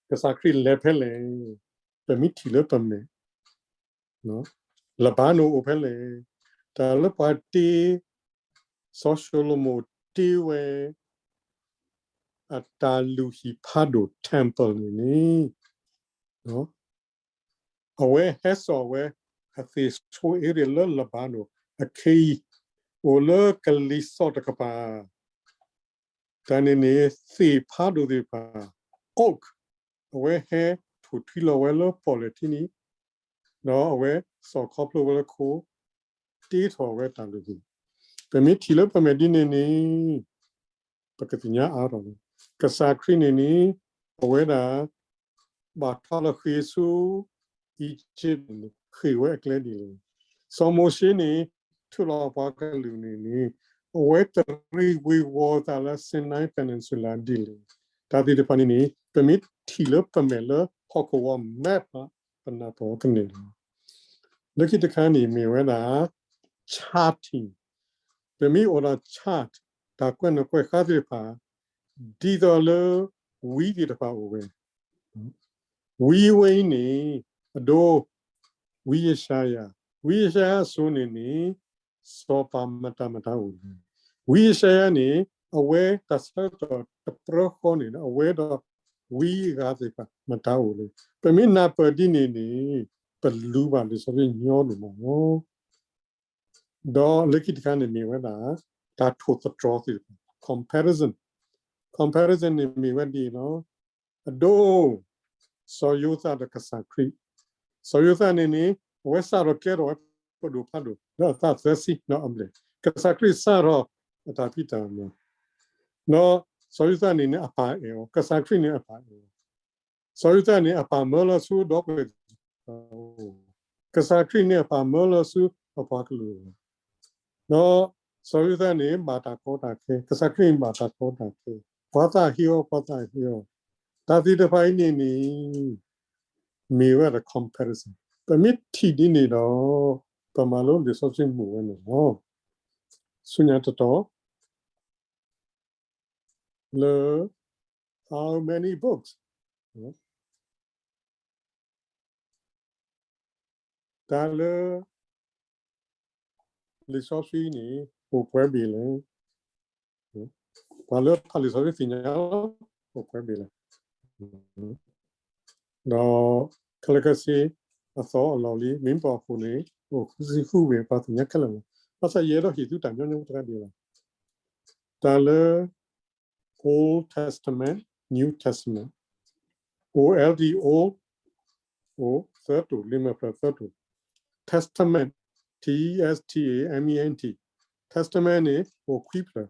ကစၢ်ခရံာ်လဲၤဖဲလဲၣ်, ပမ့ၢ်ထံၣ်လၢပမဲာ် လဘၤနိၣ်အိၣ်ဖဲလဲၣ်, တၢ်လၢပှၤတ့, စီၤၡလိၤမိၣ်တ့ဝဲ အတၢ်လုၢ်ဟံၣ်ဖးဒိၣ် temple န့ၣ်န့ၣ် အဝဲဟဲစိာ်ဝဲ အသ့ၣ်ဆိအ့ရ့ၣ်လၢလဘၤနိၣ်အခံ, အိၣ်လၢကလံၤစိးတကပၤ, တၢ်န့ၣ်န့ၣ် သ့ၣ်ဖးဒိၣ်သ့ၣ်တဖၣ် oak အဝဲဟဲထိၣ်ထွံလီၤဝဲလၢပီၣ်လဲၣ်ထံန့ၣ်, ဒီးအဝဲစိာ်ခီဖျိဝဲလၢခိ, တ့ထီၣ်ဝဲတၢ်လုၢ်ဟံၣ်. ပမ့ၢ်ထံၣ်လၢပမဲာ်ဒ်န့ၣ်န့ၣ် ပကသ့ၣ်ညါအါထီၣ်လီၤ. ကစၢ်ခရံာ်န့ၣ်န့ၣ် အဝဲဒၣ် ဘၣ်ထွဲလီၤဃ့ၢ်ဆူ Egypt န့ၣ် ဃ့ၢ်ဝဲအကျဲဒ်လဲၣ်. စီၤမိၤၡ့န့ၣ် ထုးလီၤပှၤကလုာ်န့ၣ်န့ၣ် အဝဲတရံးဝ့ၤဝီၤသးလၢ Sinai Peninsula ဒ်လဲၣ်. တၢ်သ့ၣ်တဖၣ်န့ၣ်န့ၣ် ပမ့ၢ်ထံၣ်လၢပမဲာ်လၢဟီၣ်ခိၣ်ဝီ map ပနၢ်ပၢၢ်ကန့ၢ်လီၤ. လၢခံတခါန့ၣ်မ့ၢ်ဝဲဒၣ် charting, ပမ့ၢ်အိၣ်ဒီး chart တၢ်ကွဲးနီၣ်ကွဲးဃါသ့ၣ်တဖၣ် ဒ်သိးလၢ ဝံသ့ၣ်တဖၣ်အိၣ်ဝဲ. ဝံဝဲအံၤန့ၣ် အဒိ ဝံယၡါယၤ, ဝံယၡါယၤအစိၤန့ၣ်န့ၣ် စီၤပၤမတၤမတၤအိၣ်လဲၣ်. ဝံယၡါယၤန့ၣ် အဝဲတၢ်ဆၢကတီၢ်တပြၢဃီန့ၣ် အဝဲဒီးဝံအဂၤသ့ၣ်တဖၣ်မတၤအိၣ်လဲၣ်. ပမ့ၢ်နၢ်ပၢၢ်ဒ်န့ၣ်န့ၣ် ပလူၤဘၣ်လံာ်စီဆှံညီဒိၣ်မးလီၤ. ဒီးလၢခံတခါန့ၣ်မ့ၢ်ဝဲဒၣ် တၢ်ထိၣ်သတြီၤသ့ၣ်တဖၣ် comparison, comparison န့ၣ်မ့ၢ်ဝဲဒ်အံၤလီၤ. အဒိ စီၤယိၤသးဒီးကစၢ်ခရံာ်, စီၤယိၤသးန့ၣ်န့ၣ် အဝဲစးထီၣ်ကဲထီၣ်ဝဲပဒိၣ်ဖးဒိၣ် လၢအသးသၢဆံဒီးအဘျဲၣ်, ကစၢ်ခရံာ်စးထီၣ်အတၢ်ဖံးတၢ်မၤ, ဒီးစီၤယိၤသးန့ၣ်န့ၣ် အပၢ်အဲၣ်အီၤ, ကစၢ်ခရံာ်န့ၣ်အပၢ်အဲၣ်အီၤ စီၤယိၤသးန့ၣ် အပၢ်မၢလီၤဆူဒီပုၢ်ဝဲၢ်, ကစၢ်ခရံာ်န့ၣ် အပၢ်မၢလီၤဆူအပှၤကလုာ်, ဒီးစီၤယိၤသးန့ၣ် ဘၣ်တၢ်ကီတၢ်ခဲ, ကစၢ်ခရံာ်န့ၣ် ဘၣ်တၢ်ကီတၢ်ခဲ, ပှၤသးဟ့အီၤ, ပှၤသးဟ့အီၤ, တၢ်သ့ၣ်တဖၣ်အံၤန့ၣ်န့ၣ် မ့ၢ်ဝဲဒၣ် comparison. ပမ့ၢ်ထံၣ်ဒ်န့ၣ်ဒီး ပမၤလိလံာ်စီဆှံမုာ်ဝဲန့ၣ်လီၤ. ဆူညါတတီၤ လၢ how many books တၢ်လၢ လံာ်စီဆှံန့ၣ် အိၣ်ပှဲၤဘ့ၣ်လဲၣ်. ပှၤလၢဖးလံာ်စီဆှံသ့ၣ်ညါလီၤ, အိၣ်ပှဲၤဘ့ၣ်လဲၣ်. ဒီးခဲလၢာ်ခဲဆ့ အသီအလီၢ်လံ မ့ၢ်ပှၤအဃိန့ၣ် အိၣ်ဃုဆံဃုဘ့ၣ် ပှၤသ့ၣ်ညါခဲလၢာ်လီၤ. ဘၣ်ဆၣ်ယအဲၣ်ဒိးဟ့ၣ်သုတၢ်ညီညီတခါဒံးလီၤ. တၢ်လၢ Old Testament, New Testament, O L D, old, အိၣ်သၢတိၢ်, လံာ်မဲာ်ဖျၢၣ်သၢတိၢ်, Testament, T E S T A M E N T, Testament န့ၣ် အိၣ်ခွံဖျၢၣ်,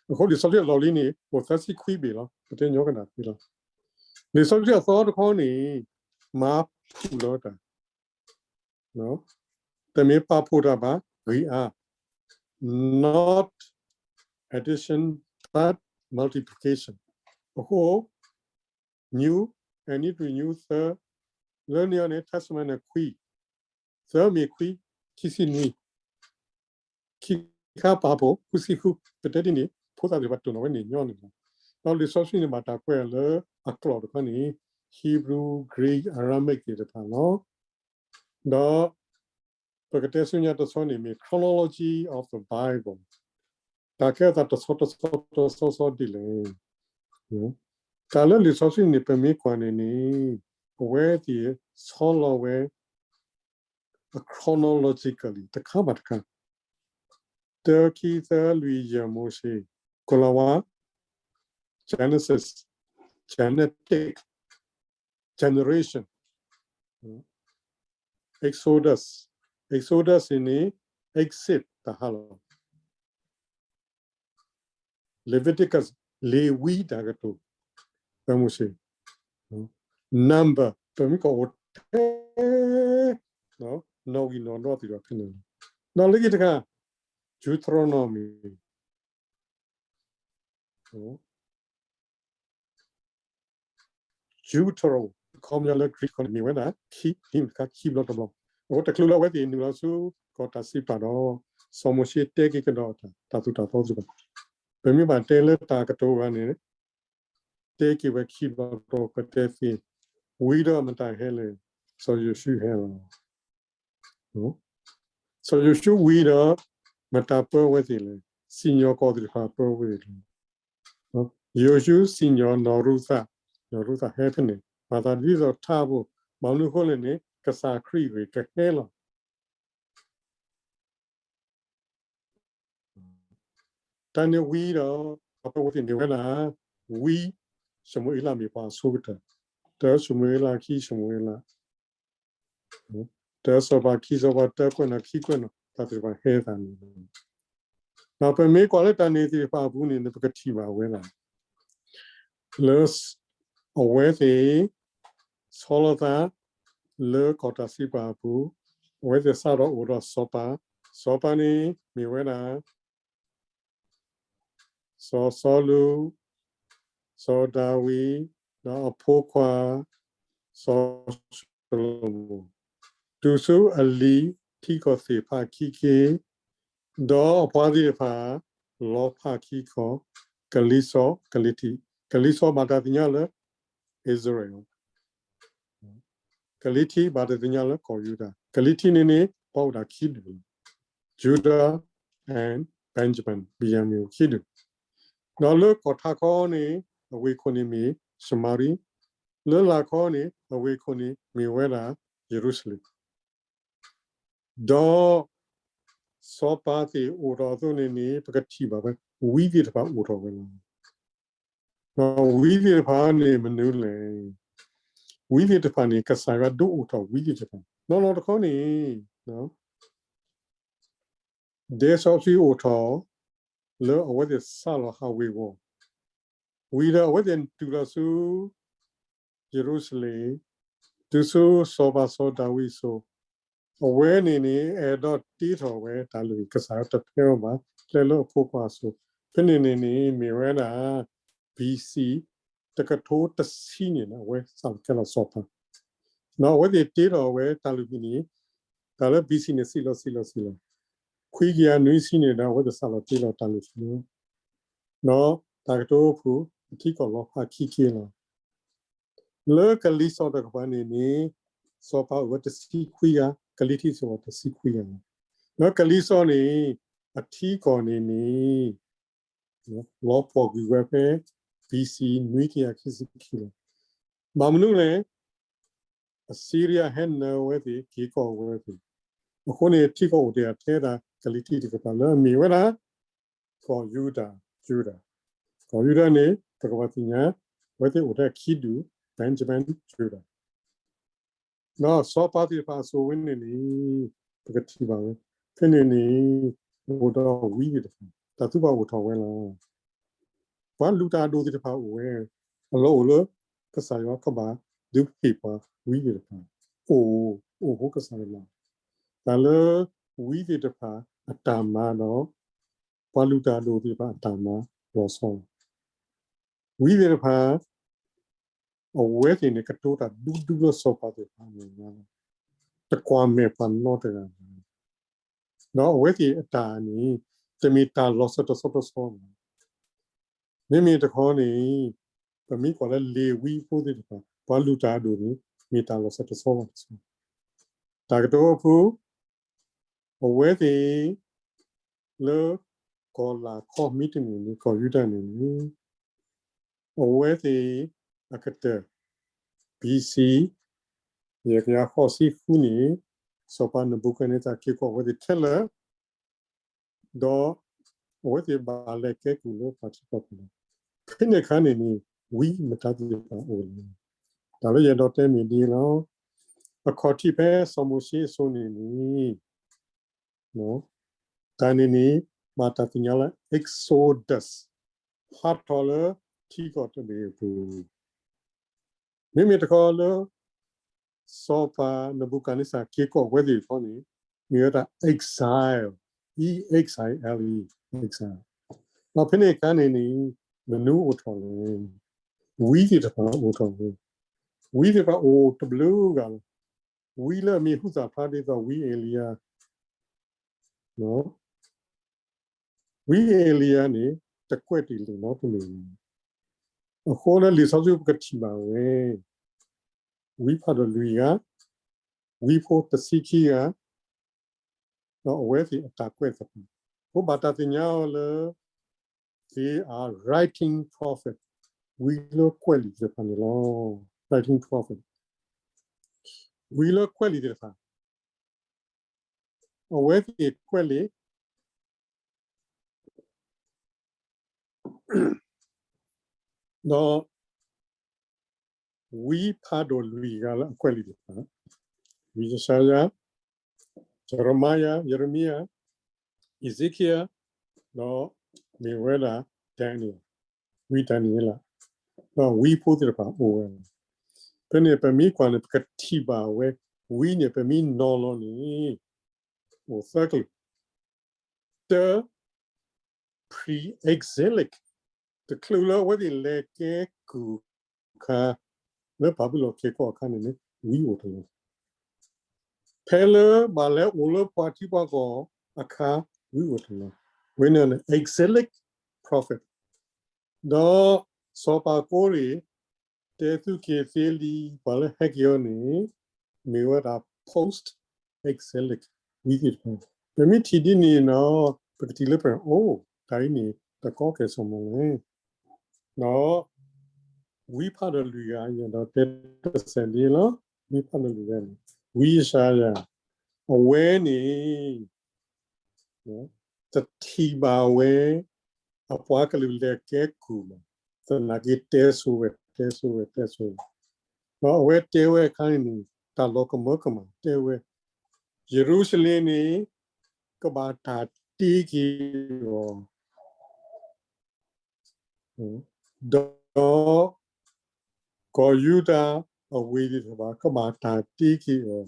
အဃိလံာ်စီဆှံအလီၢ်လံန့ၣ် အိၣ်သၢဆံခွံဘ့ၣ်လီၤ, ပတဲညီကနၣ်သ့လီၤ. လံာ်စီဆှံအသီတခီန့ၣ် မၤဖုၣ်လီၤတၢ် တမ့ၢ်ပာ်ဖှိၣ်တၢ်ဘၣ်, ဂ့ၤအါ, not addition but multiplication. အဃိ new, အနံၣ်တရံၣ် new သၢ, လၢန့ၣ်အီၤန့ၣ် Testament န့ၣ်ခွံ, သၢမ့ၢ်ခွံ, ခံဆံနွံ, ခံခါပာ်ဖှိၣ် ဃုဆံဃု, ပတဲဒ်န့ၣ် ဖိသၣ်သ့ၣ်တဖၣ်တိၢ်နီၣ်ဝဲန့ၣ်ညီန့ၣ်လီၤ. ဒီးလံာ်စီဆှံန့ၣ်ဘၣ်တၢ်ကွဲးအီၤလၢအကျိာ်တခီန့ၣ် Hebrew, Greek, Aramaic သ့ၣ်တဖၣ်လီၤ. ဒီးပကတဲဆူညါတဆီန့ၣ်မ့ၢ် chronology of the Bible, တၢ်ကဲထီၣ်သးတဆီတဆီတဆီဆီဒ်လဲၣ်. တၢ်လၢလံာ်စီဆှံန့ၣ် ပမ့ၢ်ကွၢ်န့ၣ်န့ၣ် အဝဲသ့ၣ်ဆီလီၤဝဲ chronologically တခါဘၣ်တခါ, တၢ ခံ သၢ လွံၢ် ယဲၢ် မိၤၡ့, ကိၤလၤဝါ, Genesis, Genetic, generation, Exodus, Exodus န့ၣ် exit တၢ်ဟးလီၤ, Leviticus လ့ၤဝံတၢ်ကတိၤ, မိၤၡ့, Number ပမ့ၢ်ကအိၣ်ထဲ နီၣ်ဂံၢ်နီၣ်ဒွးသ့ၣ်တဖၣ်ဖဲန့ၣ်လီၤ. ဒီးလၢခံတခါ Deuteronomy, Deutero အခီပညီလၢ Greek န့ၣ် မ့ၢ်ဝဲဒၣ် ခံ, ခံဘျီတဘျီ, အဃိတချုးလၢအဝဲသ့ၣ်နုာ်လီၤဆူကီၢ်တၢ်စံးပာ်ဒီး စီၤမိၤၡ့တဲက့ၤကဒီးတၢ် တၢ်သိၣ်တၢ်သီသ့ၣ်တဖၣ်, ပမ့ၢ်ဘၣ်တဲလၢတၢ်ကတိၤဂၤန့ၣ် တဲက့ၤဝဲခံဘျီတဘျီ ပတဲသ့, ဝံၤဒီးမတၤဟဲလဲၣ်, စီၤယိၤၡူးဟဲလီၤ. စီၤယိၤၡူးဝံၤဒီး မတၤပၢဝဲသ့ၣ်လဲၣ်, စံၣ်ညီၣ်ကွီၢ်သ့ၣ်တဖၣ်ပၢဝဲသ့ၣ်လဲၣ်. ယိၤၡူးစံၣ်ညီၣ်နီၢ်ရူၤသး, နီၢ်ရူၤသးဟဲဖဲန့ၣ် မၤသးဒ်သိးထးဖိ, ဘၣ်မနုၤအဃိလဲၣ်န့ၣ် ကစၢ်ခရံာ်ဂ့ၢ်ကဟဲလီၤ. တၢ်န့ၣ်ဝံၤဒီး ပှၤပၢဝဲသ့ၣ်န့ၣ်ဝဲဒၣ် ဝံ, ၡမူၤအ့လးမ့ၢ်ပှၤအဆိကတၢၢ်, တၢ ၡမူၤအ့လး, ခံ ၡမူၤအ့လး, တၢ တၢ်စီၤပၤခံစီၤပၤ တၢ်ကွဲးနီၣ်ခံကွဲးနီၣ် တၢ်သ့ၣ်တဖၣ်ဟဲသးန့ၣ်လီၤ. ဒီးပမ့ၢ်ကွၢ်လၢတၢ်န့ၣ်သ့ၣ်တဖၣ်အပူၤန့ၣ် ပကထံၣ်ဘၣ်ဝဲဒၣ် လၢ အဝဲသ့ၣ် ဆီလီၤသး လၢကီၢ်တၢ်စံးပာ်အပူၤ, အဝဲသ့ၣ်စးထီၣ်အိၣ်ဒီးစီၤပၤ, စီၤပၤန့ၣ် မ့ၢ်ဝဲဒၣ် စီၤစီလူး, စီၤဒၤဝံး, ဒီးအဖိခွါ စီၤၡလိၤမိၣ်, တုၤဆူအလံၤထံကီၢ်သ့ၣ်ဖးခံက့, ဒီးအပှၤသ့ၣ်တဖၣ် လီၤဖးခံခီ, ကလံၤစီၤ, ကလံၤထံး, ကလံၤစီၤဘၣ်တၢ်သ့ၣ်ညါလၢ အံၣ်စရ့လး ကလံၤထံးဘၣ်တၢ်သ့ၣ်ညါလၢကီၢ်ယူဒၤ, ကလံၤထံးန့ၣ်န့ၣ် ပှၤအိၣ်ဒၣ်ခံဒူၣ်လီၤ. Judah and Benjamin, ဘ့ၣ်ယၤမံၣ်အိၣ်ခံဒူၣ်, ဒီးလၢကီၢ်ထးခီန့ၣ် အဝ့ၢ်ခိၣ်န့ၣ်မ့ၢ်ၡမၤရံ, လၢလာ်ခီန့ၣ် အဝ့ၢ်ခိၣ်န့ၣ်မ့ၢ်ဝဲဒၣ်ယရူၤၡလ့ၣ် ဒီး စီၤပၤသ့ၣ်အိၣ်ထီၣ်အသိးန့ၣ်န့ၣ် ပကထံၣ်ဘၣ်ဝဲ ဝံသ့ၣ်တဖၣ်အိၣ်ထီၣ်ဝဲလီၤ. ဒီးဝံသ့ၣ်တဖၣ်န့ၣ်မနုၤလဲၣ်. ဝံသ့ၣ်တဖၣ်န့ၣ် ကစၢ်ယွၤဒုးအိၣ်ထီၣ်ဝံသ့ၣ်တဖၣ် နီၢ်နီၢ်တခီန့ၣ် ဒဲစီဆှံအိၣ်ထီၣ် လၢအဝဲသ့ၣ်စးလီၤဟးဝ့ၤဝီၤ, ဝံၤဒီးအဝဲသ့ၣ်တုၤလီၤဆူ ယရူၤၡလ့ၣ်, တုၤဆူစီၤပၤစီၤဒၤဝံးအစိၤ, အဝဲန့ၣ်န့ၣ် အဲၣ်ဒိးတ့ထီၣ်ဝဲတၢ်လုၢ်ဟံၣ် ကစၢ်ယွၤတဖဲအီၤဘၣ် ကျဲလၢအဖိခွါအစိၤ, ဖဲန့ၣ်န့ၣ်န့ၣ် မ့ၢ်ဝဲဒၣ် ဘီၣ်စံၣ် တကထိတဆံန့ၣ် အဝဲစးလီၤကဲလီၤစီၤပၤ, ဒီးအဝဲသ့ၣ်တ့ထီၣ်ဝဲတၢ်လုၢ်ဟံၣ်န့ၣ် တၢ်လၢ ဘီၣ်စံၣ်န့ၣ် စံၣ်လီၤစံၣ်လီၤစံၣ်လီၤ, ခွံကယၤနွံဆံန့ၣ်ဒီး အဝဲသ့ၣ်စးလီၤတ့လီၤတၢ်လုၢ်ဟံၣ်လီၤ. ဒီးတၢ်ကတိၤအိၣ်ဖှိၣ် အထံကီၢ်လီၤဖးခံက့လီၤ. လၢကလံၤစိးတကပၤန့ၣ်န့ၣ် စီၤပၤအိၣ်ဝဲတဆံခွံဂၤ, ကလံၤထံးစ့ၢ်ကီးတဆံခွံဂၤလီၤ. လၢကလံၤစိးန့ၣ် အထံကီၢ်န့ၣ်န့ၣ် လီၤပှီၢ်ကွံာ်ဝဲဖဲ ဘီၣ်စံၣ် နွံကယၤခံဆံခံလီၤ. ဘၣ်မနုၤလဲၣ်, အစံရံယၤဟဲနုာ်ဝဲသ့ၣ် က့ၤကီၢ်ဝဲသ့ၣ်, အဃိန့ၣ် ထံကီၢ်အိၣ်တ့ၢ်ထဲဒၣ် ကလံၤထံးတကပၤလၢအမ့ၢ်ဝဲဒၣ် ကီၢ်ယူဒၤ, ယူဒၤ, ကီၢ်ယူဒၤန့ၣ် ပကဘၣ်သ့ၣ်ညါ အဝဲသ့ၣ်အိၣ်ထဲခံဒူၣ်, ဘ့ၣ်ယၤမံၣ်, ယူဒၤ ဒီးစီၤပၤသ့ၣ်တဖၣ်အစိၤဝဲန့ၣ်န့ၣ် ပကထံၣ်ဘၣ်ဝဲ, ဖဲန့ၣ်န့ၣ် အိၣ်ဒီးဝံသ့ၣ်တဖၣ် တၢ်သူၣ်ဘၣ်အိၣ်ထီၣ်ဝဲလီၤ. ပှၤလုၢ်တၢ်အဒိၣ်သ့ၣ်တဖၣ်အိၣ်ဝဲ, အလီၢ်အိၣ်လၢ ကစၢ်ယွၤကဘၣ်ဒုးဟ့ၣ်ပှၤဝံသ့ၣ်တဖၣ် အိၣ်, အိၣ်ဃိကစၢ်ယွၤလီၤ. တၢ်လၢဝံသ့ၣ်တဖၣ်အတၢ်မၤဒီး ပှၤလုၢ်တၢ်အဒိၣ်သ့ၣ်တဖၣ်အတၢ်မၤလီၤဆီလီၤ. ဝံသ့ၣ်တဖၣ် အဝဲသ့ၣ်န့ၣ် ကတိၤတၢ်ဒူဒူလၢစီၤပၤသ့ၣ်တဖၣ်အမဲာ်ညါလီၤ. တကွၢ်မဲာ်ပှၤနီတဂၤဘၣ်. ဒီးအဝဲသ့ၣ်အတၢ်န့ၣ် တမ့ၢ်တၢ်လီၤစၢၤတဆီတဆီဘၣ်. မ့မ့ၢ်တခီန့ၣ် ပမ့ၢ်ကွၢ်လၢလ့ၤဝံဖိသ့ၣ်တဖၣ် ပှၤလုၢ်တၢ်အဒိၣ်န့ၣ် မ့ၢ်တၢ်လီၤစၢၤတဆီဘၣ်တဆီ. တၢ်ကတိၤအိၣ်ဖှိၣ် အဝဲသ့ၣ် လၢကီၢ်လၤခီမ့တမ့ၢ်န့ၣ် ကီၢ်ယူဒၤန့ၣ်န့ၣ် အဝဲသ့ၣ်အကတၢၢ် ဘီၣ်စံၣ် ယဲၢ်ကယၤဃိးဆံဃုန့ၣ် စီၤပၤနၤဘူၤခၣ်န့စၢ်က့ၤကီၢ်အဝဲသ့ၣ်ခဲလၢာ် ဒီးအဝဲသ့ၣ်ဘၣ်လဲၤကဲကုၢ်လၢပှၤထံကီၢ်ပူၤလီၤ. ဖဲန့ၣ်အခါန့ၣ်န့ၣ် ဝံမတၤသ့ၣ်တဖၣ်အိၣ်လဲၣ်. တၢ်လၢယအဲၣ်ဒိးတဲမ့ၢ်ဒ်အံၤလီၤ. အခီၣ်ထံးဖဲစီၤမိၤၡ့အစိၤန့ၣ်န့ၣ် တၢ်န့ၣ်န့ၣ် ဘၣ်တၢ်သ့ၣ်ညါလၢ Exodus ဟးထီၣ်လၢထံကီၢ်တဘ့ၣ်အပူၤ, မ့မ့ၢ်တခီလၢ စီၤပၤနၤဘူၤခၣ်န့စၢ်က့ၤကီၢ်ဝဲသ့ၣ်တခီန့ၣ် မ့ၢ်ဝဲဒၣ် exile, E X I L E, exile. ဒီးဖဲန့ၣ်အခါန့ၣ်န့ၣ် မနုၤအိၣ်ထီၣ်လဲၣ်. ဝံသ့ၣ်တဖၣ်အိၣ်ထီၣ်ဝဲ, ဝံသ့ၣ်တဖၣ်အိၣ်တဘျုးဂၤလီၤ. ဝံလၢအမံၤဟူသၣ်ဖျါဒ်သိးဝံအ့လံယၤ ဝံအ့လံယၤန့ၣ် တကွဲးတ့ၢ်လံာ်နီတမံၤ, အဃိလၢလံာ်စီဆှံပကထံၣ်ဘၣ်ဝဲ ဝံဖးဒိၣ်လွံၢ်ဂၤ, ဝံဖိတဆံခံဂၤ, ဒီးအဝဲသ့ၣ်အတၢ်ကွဲးသ့ၣ်တဖၣ်, အဃိဘၣ်တၢ်သ့ၣ်ညါအီၤလၢ they are writing prophet, ဝံလၢကွဲးလံာ်သ့ၣ်တဖၣ်န့ၣ်လီၤ. Writing prophet, ဝံလၢကွဲးလံာ်သ့ၣ်တဖၣ် အဝဲသ့ၣ်ကွဲးလံာ်, ဒီး ဝံဖးဒိၣ်လွံၢ်ဂၤလၢအကွဲးလံာ်သ့ၣ်တဖၣ်, ဝံယၡါယၤ, Jeremiah, Jeremiah, Ezekiel, ဒီးမ့ၢ်ဝဲဒၣ် Daniel, ဝံဒၤနံးယ့လး, ဒီးဝံဖိသ့ၣ်တဖၣ်အိၣ်ဝဲလီၤ. ဖဲန့ၣ် ပမ့ၢ်ကွၢ်န့ၣ် ပကထံၣ်ဘၣ်ဝဲ ဝံန့ၣ် ပမ့ၢ်နီၤလီၤန့ၣ် အိၣ်သၢကလုာ်, တၢ pre-exilic, တချုးလၢအဝဲသ့ၣ်လဲၤကဲကုၢ်အခါ, လၢဘၤဘူလိၣ်က့ၤကီၢ်အခါန့ၣ်န့ၣ် ဝံအိၣ်တလီၤ. ဖဲလၢဘၣ်လဲၤအိၣ်လၢပှၤထံပှၤကီၢ်အခါ ဝံအိၣ်တလီၤ. ဝဲန့ၣ်န့ၣ် exilic prophet, ဒီးစီၤပၤကိရ့ၣ် တဲသုက့ၤသ့လံ, ပှၤလၢဟဲက့ၤအီၤန့ၣ် မ့ၢ်ဝဲဒၣ် post exilic ဝံသ့ၣ်တဖၣ်. ပမ့ၢ်ထံၣ်ဒ်န့ၣ်နီၤ ပကထံၣ်လၢပှၤအိၣ် တၢ်အံၤန့ၣ် တကီကဲၣ်ဆိးမးလဲၣ်. ဒီးဝံဖးဒိၣ်လွံၢ်ဂၤ ယအဲၣ်ဒိးတဲတစဲးဒ်လီၤ. ဝံဖးဒိၣ်လွံၢ်ဂၤန့ၣ် ဝံယၡါယၤ, အဝဲန့ၣ် တထံၣ်ဘၣ်ဝဲ အပှၤကလုာ်လဲၤကဲကုၢ်ဘၣ်. သနာ်က့တဲဆိဝဲ တဲဆိဝဲ တဲဆိဝဲ, ဒီးအဝဲတဲဝဲအခါန့ၣ်န့ၣ် တၢ်လီၤကမၢကမၣ်တဲဝဲ, ယရူၤၡလ့ၣ်န့ၣ် ကဘၣ်တၢ်တ့က့ၤအီၤ ဒီးကီၢ်ယူဒၤအဝ့ၢ်သ့ၣ်တဖၣ် ကဘၣ်တၢ်တ့က့ၤအီၤ.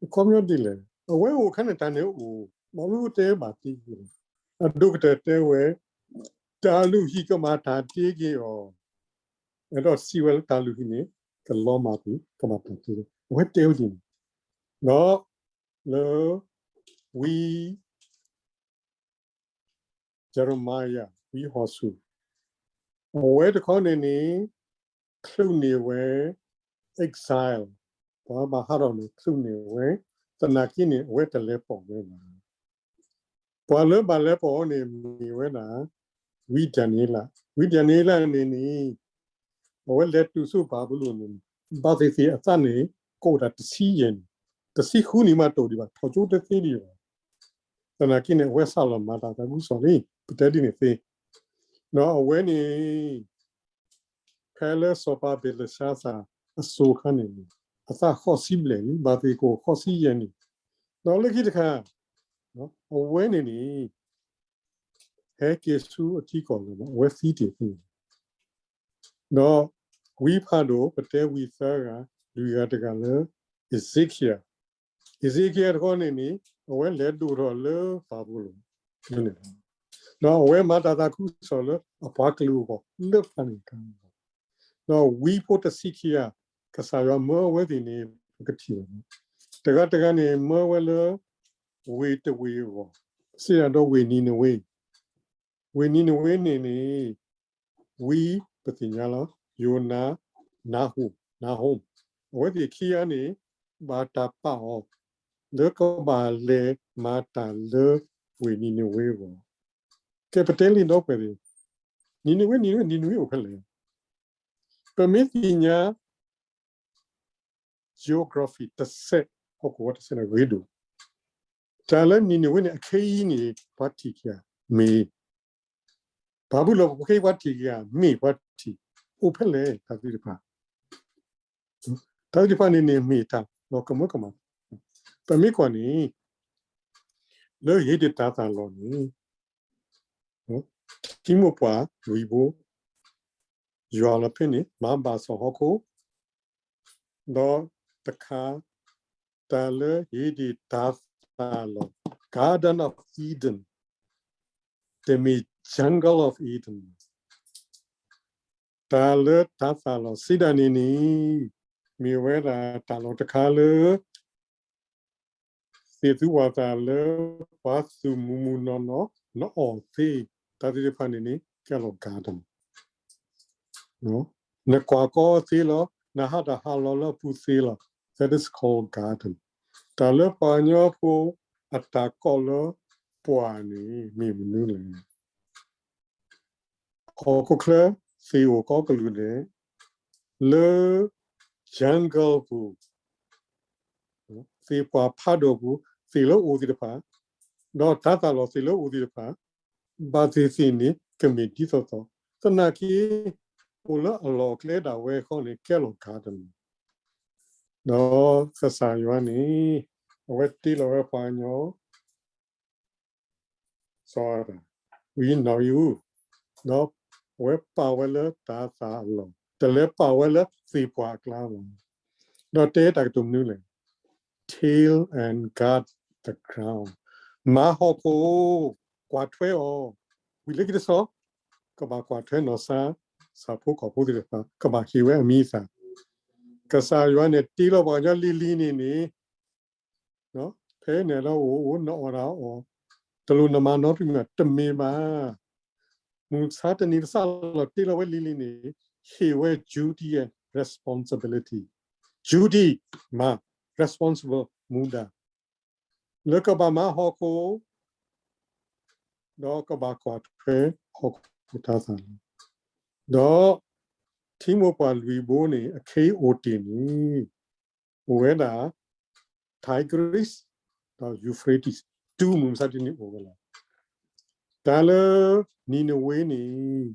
အခီပညီဒ်လဲၣ်, အဝဲအိၣ်အခါန့ၣ် တၢ်န့ၣ်အိၣ်, ဘၣ်မနုၤတဲဘၣ်တ့က့ၤအီၤ. အဒိၣ်ကတၢၢ်တဲဝဲ တၢ်လုၢ်ဟံၣ်ကဘၣ်တၢ်တ့က့ၤအီၤ, အဲၣ်ဒိးစံးဝဲလၢတၢ်လုၢ်ဟံၣ်န့ၣ် ကလီၤမၢ်ကွံာ် ကဘၣ်တၢ်တ့က့ၤ, အဝဲတဲဝဲဒ်န့ၣ်. ဒီးလၢဝံ Jeremiah, ဝံဟီၣ်ဆူၣ်, အဝဲတခီန့ၣ်န့ၣ် ချုးန့ၢ်ဝဲ exile, ပှၤဘၣ်ဟးထီၣ်န့ၣ် ချုးန့ၢ်ဝဲ, သနာ်က့န့ၣ် အဝဲတလဲၤပိာ်ဝဲဘၣ်. ပှၤလၢဘၣ်လဲၤပိာ်အီၤန့ၣ် မ့ၢ်ဝဲဒၣ် ဝံဒၤနံးယ့လး, ဝံဒၤနံးယ့လးန့ၣ်န့ၣ် အဝဲလဲၤတုၤဆူဘၤဘူလိၣ်န့ၣ် ဘၣ်သ့ၣ်သ့ၣ်အသးန့ၣ် ကအိၣ်ဒၣ်တဆံယဲၢ်နံၣ်, တဆံဃုနံၣ်မးတအိၣ်ဒံးဘၣ်, ထီၣ်ကၠိတသ့ဒံးဘၣ်. သနာ်က့န့ၣ် အဝဲစးလီၤမၤတၢ်သးခုကစီၣ်လံ, ပတဲဒ်န့ၣ်သ့. ဒီးအဝဲန့ၣ် ဖဲလၢစီၤပၤဘ့လၡါသၣ်အစိၤအခါန့ၣ်န့ၣ် အသးဃိးဆံဘျဲၣ်လံ, ဘၣ်သ့ၣ်သ့ၣ်ကအိၣ်ဃိးဆံယဲၢ်နံၣ်. ဒီးလၢခံတခါ အဝဲန့ၣ်န့ၣ် ဟဲက့ၤဆူအထံကီၢ်လၢၤဘၣ်, အဝဲသံတ့ၢ်သ့. ဒီးဝံဖးဒိၣ် ပတဲဝံသၢဂၤ, လွံၢ်ဂၤတဂၤလၢ Ezekiel, Ezekiel တခီန့ၣ်န့ၣ် အဝဲလဲၤဒိၣ်ထီၣ်လၢဘၤဘူလိၣ်န့ၣ်လီၤ. ဒီးအဝဲမၤတၢ်သးခုကစီၣ်လၢအပှၤကလုာ်အဂီၢ် လၢဖဲန့ၣ်အခါ, ဒီးဝံဖိတဆံခံဂၤ ကစၢ်ယွၤမၢဝဲသ့ၣ်န့ၣ် ပကထံၣ်ဘၣ်. တဂၤတဂၤန့ၣ် မၢဝဲလၢ ဝ့ၢ်တဝ့ၢ်အဂီၢ်, စံးဒၣ်ဒီးဝ့ၢ်နံၤနဝ့, ဝ့ၢ်နံၤနဝ့န့ၣ်န့ၣ် ဝံပသ့ၣ်ညါလီၤ, ယိၤနၤ, နၤဟူ, နၤဟူ, အဝဲသ့ၣ်ခံဂၤန့ၣ် ဘၣ်တၢ်ပာ်အီၤ လၢကဘၣ်လဲၤမၤတၢ်လၢဝ့ၢ်နံၤနဝ့အဂီၢ်. ကဲ ပတဲလံဒီပုၢ်ဝဲၢ်သ့ၣ်, နံၤနဝ့, နံၤနဝ့, နံၤနဝ့အိၣ်ဖဲလဲၣ်. ပမ့ၢ်သ့ၣ်ညါ geography တစဲး, ဟီၣ်ခိၣ်ဝဲတစဲးန့ၣ်ဂ့ၤဒိၣ်, တၢ်လၢနံၤနဝ့န့ၣ် အခဲအံၤန့ၣ် ပှၤထံၣ်က့ၤဧါ, မ့ၢ်, ဘၤဘူလိၣ် ခဲအံၤပှၤထံၣ်က့ၤဧါ, မ့ၢ်ပှၤထံၣ်, အိၣ်ဖဲလဲၣ် တၢ်သ့ၣ်တဖၣ်, တၢ်သ့ၣ်တဖၣ်န့ၣ်န့ၣ်မ့ၢ်တၢ်လီၤကမၢကမၣ်. ပမ့ၢ်ကွၢ်န့ၣ် လၢဧ့ဒ့ၣ်တၤသၣ်လီၢ်န့ၣ် ထံမိၢ်ပှၢ်လွံၢ်ဘိ, ယွၤလီၤဖဲန့ၣ် မၤဘၣ်စီၣ်ဟီၣ်ခိၣ်, ဒီးတခါ တၢ်လၢဧ့ဒ့ၣ်တၤသၣ်လီၢ်, Garden of Eden, တမ့ၢ် Jungle of Eden, တၢ်လၢတၤသၣ်လီၢ်စံးဒၣ်န့ၣ်န့ၣ် မ့ၢ်ဝဲဒၣ်တၢ်လီၢ်တခါလၢ သ့ၣ်သူဝၤသးလၢပှၤသုးမုၢ်မုၢ်နီၢ်နီၢ် နအီၣ်သ့, တၢ်သ့ၣ်တဖၣ်န့ၣ်န့ၣ် ကဲလီၤ garden, နကွၢ်ကီသ့လီၤ, နဟးတၢ်ဟးလီၤလၢအပူၤသ့လီၤ, that is called garden. တၢ်လၢပှၤကညီဖိအတၢ်ကိးလၢပှၢ်န့ၣ် မ့ၢ်မနုၤလဲၣ်. ဟီၣ်ခိၣ်ချၢသ့ၣ်အိၣ်ကိးကလုာ်ဒဲး လၢ jungle ပူၤ, သ့ၣ်ပှၢ်ဖးဒိၣ်ပူၤ သ့ၣ်လၢအိၣ်သ့ၣ်တဖၣ်, ဒီးတၤသၣ်လီၢ်သ့ၣ်လၢအိၣ်သ့ၣ်တဖၣ်, ဘၣ်သ့ၣ်သ့ၣ်န့ၣ် ကမ့ၢ်ဒ်သိးသိး, သနာ်က့ အိၣ်လၢအလီၢ်အကျဲဒၣ်ဝဲအဃိန့ၣ် ကဲလီၤ garden န့ၣ် ဒီးကစၢ်ယွၤန့ၣ် အဝဲတ့လီၤဝဲပှၤကညီ စီၤအၤဒၣ် ဝံနီၢ်အံၤအူ, ဒီးအဝဲပာ်ဝဲလၢတၤသၣ်အလီၢ်, တလဲၤပာ်ဝဲလၢသ့ၣ်ပှၢ်အကျါဘၣ်. ဒီးတဲတၢ်ကတိၤမနုၤလဲၣ်, till and guard the ground, မၤဟီၣ်ခိၣ်, ကွၢ်ထွဲအီၤ, ဝံၤလၢခံတဆီ ကဘၣ်ကွၢ်ထွဲနီၢ်စၢ်, ဆၣ်ဖိကီၢ်ဖိသ့ၣ်တဖၣ် ကဘၣ်ဟ့ၣ်ဝဲအမံၤအသၣ်. ကစၢ်ယွၤန့ၣ်တ့လီၤပှၤကညီလံၤလံၤန့ၣ်န့ၣ် ဖဲန့ၣ်လၢအိၣ်အိၣ်နအီၣ်ဒၣ်အီၣ်, တလိၣ်နမၤနီတမံၤ တမ့ၢ်ဘၣ်. မုၢ်ဆါတနံၤတစးလီၤတ့လီၤဝဲလံၤလံၤန့ၣ် ဟ့ၣ်ဝဲ duty and responsibility, duty မၤ, responsible မူဒါ လၢကဘၣ်မၤဟီၣ်ခိၣ်, ဒီးကဘၣ်ကွၢ်ထွဲဟီၣ်ခိၣ်တၤသၣ်လီၤ. ဒီးထံမိၢ်ပှၢ်လွံၢ်ဘိန့ၣ် အခဲအံၤအိၣ်တ့ၢ်န့ၣ် အိၣ်ဝဲဒၣ် Tigris ဒီး Euphrates တူၢ်မုၢ်မဆါတနံၤအိၣ်ဝဲလီၤ. တၢ်လၢနံၤနဝ့န့ၣ်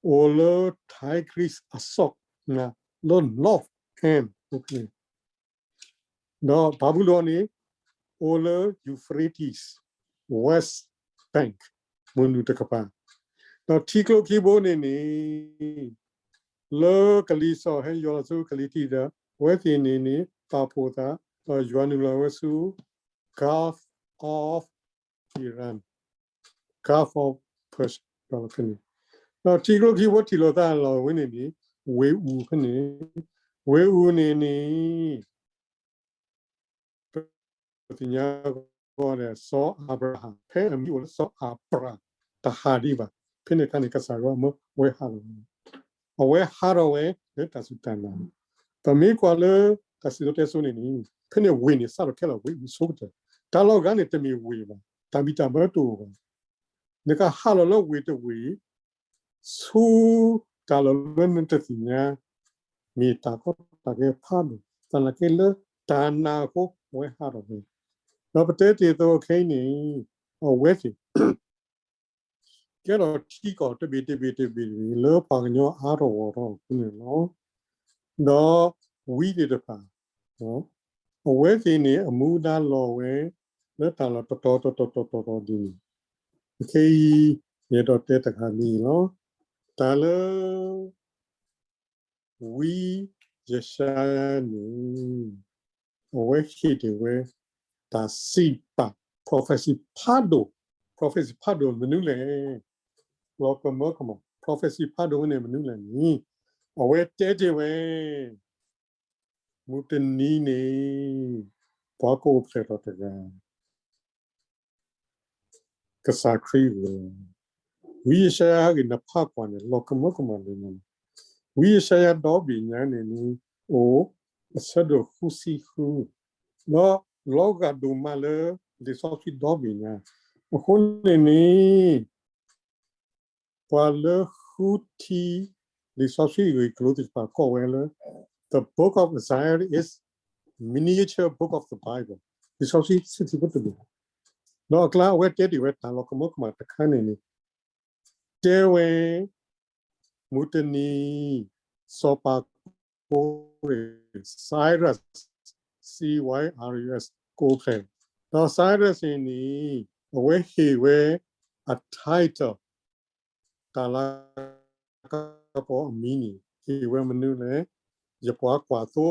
အိၣ်လၢ Tigris အစီၤနၤ လၢ north end အိၣ်ဖဲန့ၣ်, ဒီးဘၤဘူလိၣ်န့ၣ် အိၣ်လၢ Euphrates West Bank မနုၤတကပၤ, ဒီးထံကျိခံဘိန့ၣ်န့ၣ် လၢကလံၤစိးဟဲယွၤလီၤဆူကလံၤထံးဒီး အဝဲသ့ၣ်န့ၣ်န့ၣ် ပာ်ဖှိၣ်သး ဒီးယွၤနုာ်လီၤဝဲဆူ Gulf of Iran, Gulf of Persia ဒီးဖဲန့ၣ်, ဒီးထံကျိခံဘိထံၣ်လိာ်သးလီၤဝဲန့ၣ်န့ၣ် ဝ့ၢ်အူဖဲန့ၣ်, ဝ့ၢ်အူန့ၣ်န့ၣ် ပသ့ၣ်ညါကီးဒီး စီၤအၤဘြၤဟၣ် ဖဲအမံၤအိၣ်လၢစီၤအၤဘြၤဟၣ် တဟးဒံးဘၣ်, ဖဲန့ၣ်အခါန့ၣ် ကစၢ်ယွၤမၢဝဲဟးထီၣ်ဝဲ, အဝဲဟးထီၣ်ဝဲလၢတၢ်စူၢ်တၢ်နာ်, ပမ့ၢ်ကွၢ်လၢတၢ်စံၣ်စိၤတဲစိၤန့ၣ်န့ၣ် ဖဲန့ၣ်ဝ့ၢ်န့ၣ် စးထီၣ်ခဲလၢာ်ဝ့ၢ်အူဆိကတၢၢ်, တၢ်လီၢ်ဂၤန့ၣ်တမ့ၢ်ဝ့ၢ်ဘၣ်, တၢ်ဘံၣ်တၢ်ဘၢတအိၣ်ဘၣ်, နကဟးလီၤလၢဝ့ၢ်တဝ့ၢ် ဆူတၢ်လီၢ်လၢနတသ့ၣ်ညါ, မ့ၢ်တၢ်ကီတၢ်ခဲဖးဒိၣ်, သနာ်က့လၢတၢ်နာ်အဃိ အဝဲဟးထီၣ်ဝဲ, ဒီးပတဲတ့ၢ်အသိးခဲအံၤန့ၣ် အဝဲသ့ၣ် ကဲထီၣ်ထံကီၢ်တဘ့ၣ်တဘ့ၣ်တဘ့ၣ်တဘ့ၣ် လၢပှၤကညီအါထီၣ်ဂီၢ်ထီၣ်အဃိန့ၣ်လီၤ. ဒီးဝံသ့ၣ်တဖၣ် အဝဲသ့ၣ်န့ၣ် အမူဒါလီၤဝဲ လၢတၢ်လီၢ်တတီၤတတီၤတတီၤတတီၤဒ်န့ၣ်, ခဲအံၤ ယအဲၣ်ဒိးတဲတခါဒ်အံၤလီၤ. တၢ်လၢ ဝံယၡါယၤန့ၣ် အဝဲဟ့ၣ်တ့ၢ်ဝဲ တၢ်စံးပာ် prophecy ဖးဒိၣ်, prophecy ဖးဒိၣ်မနုၤလဲၣ်, လီၤကမၢကမၣ် prophecy ဖးဒိၣ်ဝဲန့ၣ်မနုၤလဲၣ်န့ၣ်, အဝဲတဲတ့ၢ်ဝဲ မုၢ်တနံၤန့ၣ် ပှၤကအိၣ်ဖျဲၣ်ထီၣ်တဂၤ ကစၢ်ခရံာ်ဂ့ၤ, ဝံယၡါယၤဂ့ၤ နဖးကွၢ်န့ၣ် လီၤကမၢကမၣ်လၢၤန့ၣ်, ဝံယၡါယၤဒီဘ့ၣ်ညါန့ၣ်န့ၣ် အိၣ်အဆၢဒိၣ်ဃုဆံဃု, ဒီးလီၤဂာ်ဒိၣ်မးလၢလံာ်စီဆှံဒီဘ့ၣ်ညါ, အဃိန့ၣ်န့ၣ် ပှၤလၢဃုထံ လံာ်စီဆှံအဂ့ၢ်အကျိၤသ့ၣ်တဖၣ်ကိးဝဲလၢ The Book of Isaiah is miniature book of the Bible, လံာ်စီဆှံဆံးဆံးဖိတဘ့ၣ်, ဒီးအကျါအဝဲတဲတ့ၢ်ဝဲတၢ်လီၤကမၢကမၣ်တခါန့ၣ်န့ၣ် တဲဝဲ မုၢ်တနံၤ စီၤပၤကိရ့ၣ် Cyrus, C Y R U S ကအိၣ်ဖျဲၣ်, ဒီး Cyrus န့ၣ်န့ၣ် အဝဲဟ့ၣ်ဝဲအ title တၢ်လၤကပီၤအမံၤန့ၣ် ဟ့ၣ်ဝဲမနုၤလဲၣ်, ယပှၤကွၢ်သိ,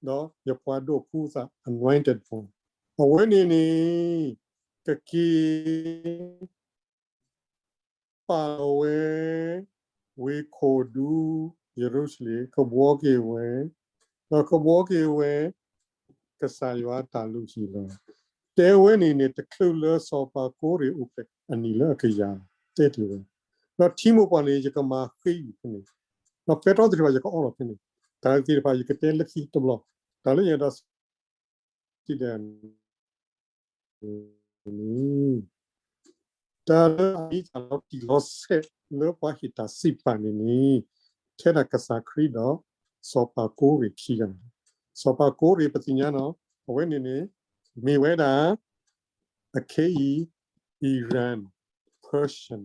ဒီးယပှၤဒိးကူသး anointed one, အဝဲန့ၣ်န့ၣ် ကက့ၤ ပာ်လီၤဝဲ ဝ့ၢ်ခိၣ်ဒူ ယရူၤၡလ့ၣ် ကဘှီက့ၤဝဲ, ဒီးကဘှီက့ၤဝဲ ကစၢ်ယွၤတၢ်လုၢ်ဟံၣ်လီၤ. တဲဝဲန့ၣ်န့ၣ် တချုးလၢစီၤပၤကိရ့ၣ်အိၣ်ဖျဲၣ်အနံၣ်လၢအကယၤ တဲတ့ၢ်ဝဲ, ဒီးထံမိၢ်ပှၢ်န့ၣ် ယကမၤဃ့အံၤဖဲန့ၣ်, ဒီးပဲတြီသ့ၣ်တဖၣ်ယကအီလီၤဖဲန့ၣ်, တၢ်သ့ၣ်တဖၣ်ယကတဲလၢခံတဘျီ, တၢ်လၢယအဲၣ်ဒိး စံးဒၣ်န့ၣ်, တၢ်လၢအမံၤတၢ်လီၤတံၢ်လီၤဆဲးလၢပှၤဟ့ၣ်တၢ်စံးပာ်န့ၣ်န့ၣ်, ထဲဒၣ်ကစၢ်ခရံာ်ဒီး စီၤပၤကိရ့ၣ်ခံဂၤန့ၣ်, စီၤပၤကိရ့ၣ်ပသ့ၣ်ညါနီၤ, အဝဲန့ၣ်န့ၣ် မ့ၢ်ဝဲဒၣ် အခဲအံၤ Iran Persian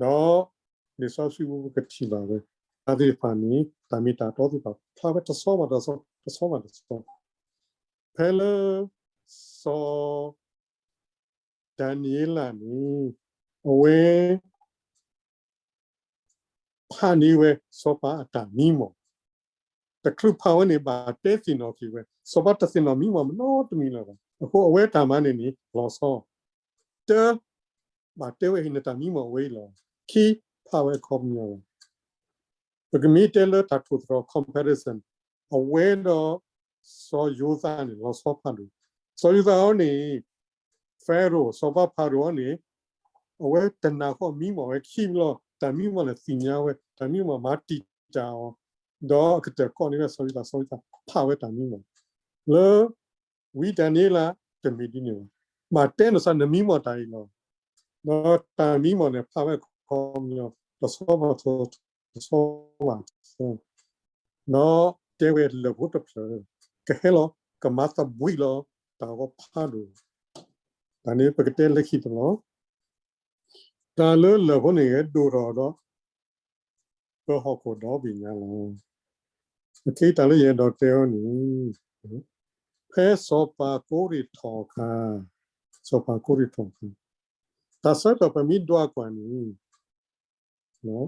ဒီး လံာ်စီဆှံပူၤကထံၣ်ဘၣ်ဝဲ, တၢ်သ့ၣ်တဖၣ်န့ၣ် တၢ်မ့ၢ်တၢ်တီသ့ၣ်တဖၣ် ဖျါဝဲတဆီဘၣ်တဆီ, တဆီဘၣ်တဆီ ဖဲလၢ စီၤ ဒၤနံးယ့လးန့ၣ် အဝဲ ဖးန့ၢ်ဝဲစီၤပၤအတၢ်မံမီၢ်, တချုးဖးဝဲန့ၣ် ဘၣ်တဲသ့ၣ်နီၣ်က့ၤဝဲ, စီၤပၤတသ့ၣ်နီၣ်မံမီၢ်နီတမံၤလၢၤဘၣ်. အဃိအဝဲတၢ်မၤန့ၣ်န့ၣ် လီၤဆီ, တၢ ဘၣ်တဲဝဲအံၤ နတၢ်မံမီၢ်ဝဲအံၤလီၤ. ခံ ဖးဝဲအခီပညီလီၤ. ပကမ့ၢ်တဲလၢတၢ်ထိၣ်သတြီၤ comparison အဝဲဒီး စီၤယိၤသးန့ၣ် လီၤဆီဖးဒိၣ်. စီၤယိၤသးအီၤန့ၣ် Pharaoh စီၤပၤဖၤရိၤအီၤန့ၣ် အဝဲတနၢ်ဃီမံမီၢ်ဝဲခံဘျီ, တၢ်မံမီၢ်န့ၣ်သ့ၣ်ညါဝဲ, တၢ်မံမီၢ်မၤတံာ်တာ်အီၤ, ဒီးအကတၢၢ်ကိးန့ၢ်ဝဲစီၤယိၤသး, စီၤယိၤသးဖးဝဲတၢ်မံမီၢ် လၢ ဝံဒၤနံးယ့လး တမ့ၢ်ဒ်န့ၣ်ဘၣ်. ဘၣ်တဲနီၢ်စၢ် နမံမီၢ်တၢ်အံၤလီၤ. ဒီးတၢ်မံမီၢ်န့ၣ် ဖးဝဲအခီပညီ တဆီဘၣ်တဆီ, တဆီဘၣ်တဆီ, ဒီးတဲဝဲလၢၢ်ဖိတဖျၢၣ် ကဟဲလီၤ ကမၤသဘှံးလီၤ တၢ်ဂီၤဖးဒိၣ်. တၢ်န့ၣ်ပကတဲလၢခံတဘျီ, တၢ်လၢလၢၢ်ဖိန့ၣ် ဟဲဒိၣ်ထီၣ်ဒီး ပဟီၣ်ခိၣ်ဒီဘ့ၣ်ညါလီၤ. အခဲအံၤတၢ်လၢယအဲၣ်ဒိးတဲအီၤန့ၣ်, ဖဲစီၤပၤကိးရ့ၣ်ထီၣ်အခါ, စီၤပၤကိးရ့ၣ်ထီၣ်အခါ, တၢ်ဆၢကတီၢ်ပမ့ၢ်ဒွးကွၢ်န့ၣ်, ဝံ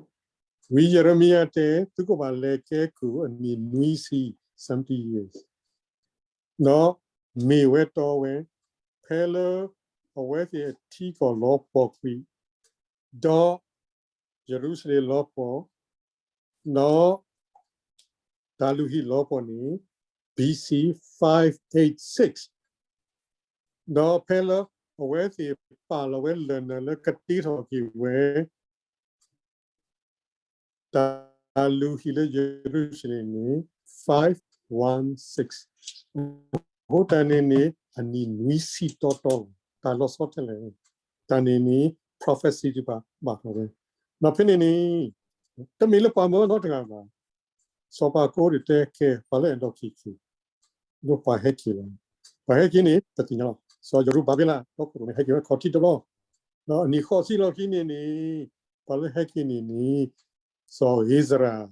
ယံးရမံယၤတဲ သုကဘၣ်လဲၤကဲကုၢ်အနံၣ်နွံဆံ, seventy years, ဒီးမ့ၢ်ဝဲတီဝဲ, ဖဲလၢအဝဲသ့ၣ်အထံကီၢ်လီၤပှီၢ်ကွံာ်, ဒီးယရူၤၡလ့ၣ်လီၤပှီၢ်, ဒီးတၢ်လုၢ်ဟံၣ်လီၤပှီၢ်န့ၣ် B C five eight six, ဒီးဖဲလၢအဝဲသ့ၣ်ပာ်လီၤဝဲလၢၢ်နၢၤလၢကတ့ထီၣ်က့ၤဝဲ တၢ်လုၢ်ဟံၣ်လၢယရူၤၡလ့ၣ်န့ၣ် five one six, အဃိတၢ်န့ၣ်န့ၣ် အနံၣ်နွံဆံတီတီလီၤ. တၢ်လီၤဆီထဲလဲၣ်, တၢ်န့ၣ်န့ၣ် prophecy တဖၣ်ဘၣ်ဃးဝဲ, ဒီးဖဲန့ၣ်န့ၣ် တမ့ၢ်လၢပှၤမၢနီတဂၤဘၣ်. စီၤပၤကိးရ့ၣ်တဲကဲ ပှၤလၢအဲၣ်ဒိးက့ၤက့ၤ, ဒီးပှၤဟဲက့ၤလီၤ. ပှၤဟဲက့ၤန့ၣ် ပသ့ၣ်ညါလီၤ. စီၤယရူၤဘၤဘ့လး တီခိၣ်ရိၣ်မဲ ဟဲက့ၤဝဲခီၣ်ထံးတဘျီ, ဒီးအနံၣ်ဃိးဆံလီၢ်ခံန့ၣ်န့ၣ် ပှၤလၢဟဲက့ၤန့ၣ်န့ၣ် စီၤဧ့စရၤ,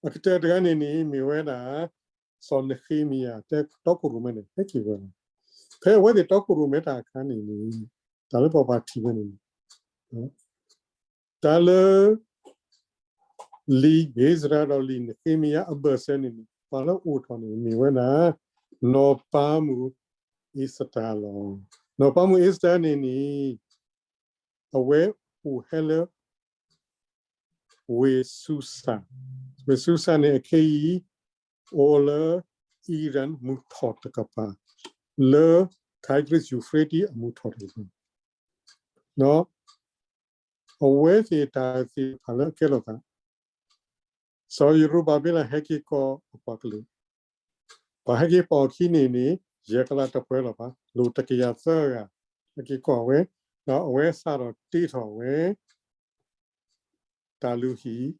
အကတၢၢ်တဂၤန့ၣ်န့ၣ် မ့ၢ်ဝဲဒၣ် စီၤနဃ့မယၤ တဲတီခိၣ်ရိၣ်မဲန့ၣ် ဟဲက့ၤဝဲလီၤ. ဖဲအဝဲသ့ၣ်တီခိၣ်ရိၣ်မဲတၢ်အခါန့ၣ်န့ၣ် တၢ်လၢပှၤပှၤထံၣ်ဝဲန့ၣ်န့ၣ် တၢ်လၢ လံာ်ဧ့စရၤဒီးလံာ်နဃ့မယၤအဘၢၣ်စၢၤန့ၣ်န့ၣ် ပှၤလၢအိၣ်ထီၣ်န့ၣ် မ့ၢ်ဝဲဒၣ် နီၢ်ပၤမုၣ်အ့စတၢၤလီၤ. နီၢ်ပၤမုၣ်အ့စတၢၤန့ၣ်န့ၣ် အဝဲအိၣ်ဟဲလၢ ဝ့ၢ်စူစၤ, ဝ့ၢ်စူစၤန့ၣ် အခဲအံၤ အိၣ်လၢ Iran မုၢ်ထီၣ်တကပၤ, လၢ Tigris Euphrates အမုၢ်ထီၣ်တကပၤ, ဒီးအဝဲသ့ၣ်တၢ်သ့ၣ်တဖၣ်လၢအကဲထီၣ်သး စီၤယရူၤဘၤဘ့လးဟဲက့ၤကိးအပှၤကလုာ်, ပှၤဟဲက့ၤပိာ်အခံန့ၣ်န့ၣ် ယဲၢ်ကလးတပှဲၤလီၤဘၣ်, လိၣ်တကယၤသၢဂၤ ဟဲက့ၤကိးဝဲ, ဒီးအဝဲစးထီၣ်တ့ထီၣ်ဝဲ တၢ်လုၢ်ဟံၣ်, ဒီး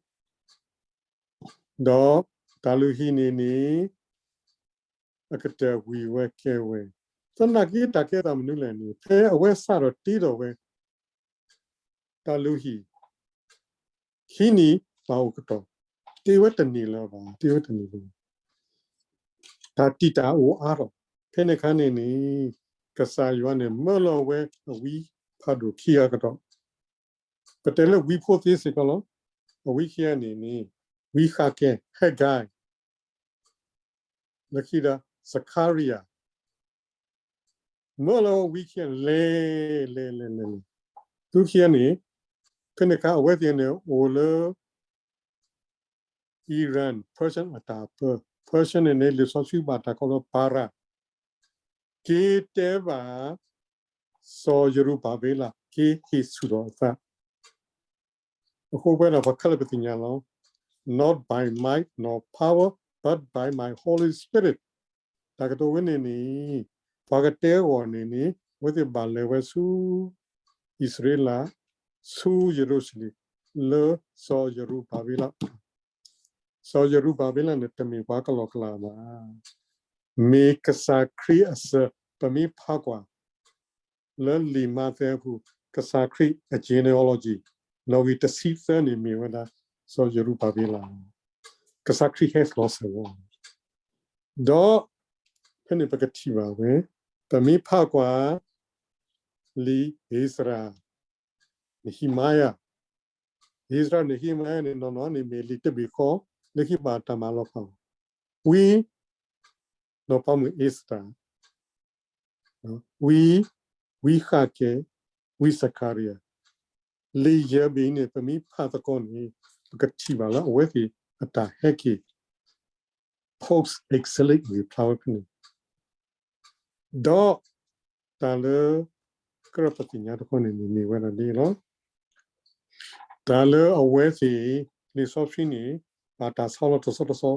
တၢ်လုၢ်ဟံၣ်န့ၣ်န့ၣ် အကတၢၢ်ဝံၤဝဲကဲဝဲ, သနာ်က့တၢ်ကဲသးမနုၤလဲၣ်န့ၣ် ဖဲအဝဲစးထီၣ်တ့ထီၣ်ဝဲ တၢ်လုၢ်ဟံၣ် ခံနံၣ်ဘၣ်အိၣ်ကတီၢ် တ့ဝဲတန့ၢ်လၢၤဘၣ်, တ့ဝဲတန့ၢ်လၢၤဘၣ်, တၢ်တံာ်တာ်အိၣ်အါထီၣ်, ဖဲန့ၣ်အခါန့ၣ်န့ၣ် ကစၢ်ယွၤန့ၣ်မၢလီၤဝဲအဝံဖးဒိၣ်ခံဂၤကဒီး, ပတဲလၢဝံဖိသ့စ့ၢ်ကီးလီၤ. အဝံခံဂၤန့ၣ်န့ၣ် ဝံဃးကဲ Haggai လၢခံဒီး Zechariah မၢလီၤဝံခံဂၤလဲၤ လဲၤ လဲၤ လဲၤ လဲၤ, သူခံဂၤန့ၣ် ဖဲန့ၣ်အခါအဝဲသ့ၣ်န့ၣ်အိၣ်လၢ Iran, Persian အတၢ်ပၢ, Persian န့ၣ်န့ၣ် လံာ်စီဆှံဘၣ်တၢ်ကိးလၢ Persia, က့ၤတဲဘၣ် စီၤယရူၤဘၤဘ့လး က့ၤဟ့ၣ်ဆူၣ်ထီၣ်အသး အဃိဝဲဒၣ်ပှၤခဲလၢာ်ပသ့ၣ်ညါလီၤ. Not by might nor power, but by my Holy Spirit. တၢ်ကတိၤဝဲန့ၣ်န့ၣ် ပှၤကတဲအဂီၢ်န့ၣ်န့ၣ် အဝဲသ့ၣ်ဘၣ်လဲၤဝဲဆူ အံၣ်စရ့လး, ဆူယရူၤၡလ့ၣ် လၢစီၤယရူၤဘၤဘ့လး စီၤယရူၤဘၤဘ့လးန့ၣ် တမ့ၢ်ပှၤကလီကလီဘၣ်. မ့ၢ်ကစၢ်ခရံာ်အစၢၤ, ပမ့ၢ်ဖးကွၢ် လၢလံာ်မးသဲအပူၤ ကစၢ်ခရံာ်အ genealogy နီၣ်ဂံၢ်တဆံသၢန့ၣ်မ့ၢ်ဝဲဒၣ် စီၤယရူၤဘၤဘ့လး, ကစၢ်ခရံာ်ဟဲလီၤစၢၤဝဲ ဒီး ဖဲန့ၣ်ပကထံၣ်ဘၣ်ဝဲ, ပမ့ၢ်ဖးကွၢ် လံာ်အ့စြၤ နဟံးမၤယၤ, အ့စြၤ နဟံးမၤယၤန့ၣ် နီၢ်နီၢ်န့ၣ်မ့ၢ်လံာ်တဘ့ၣ်ဃီ လၢခံဘၣ်တၢ်မၤလီၤဖးအီၤ, ဝံ နီၢ်ပၤမုၣ်အ့စတၢ်, ဝံ ဝံဃးကဲ, ဝံစကၤရယၤ, လံာ်ယဲၢ်ဘ့ၣ်အံၤန့ၣ် ပမ့ၢ်ဖးသကိးန့ၣ် ပကထံၣ်ဘၣ်လၢအဝဲသ့ၣ်အတၢ်ဟဲက့ၤ post exilic ဂ့ၤဖျါဝဲဖဲန့ၣ်, ဒီးတၢ်လၢ ကရၢၢ်ပသ့ၣ်ညါတခီန့ၣ်န့ၣ် မ့ၢ်ဝဲဒၣ်ဒ်အံၤလီၤ. တၢ်လၢအဝဲသ့ၣ် လံာ်စီဆှံန့ၣ် ဘၣ်တၢ်ဆီလီၤတဆီတဆီ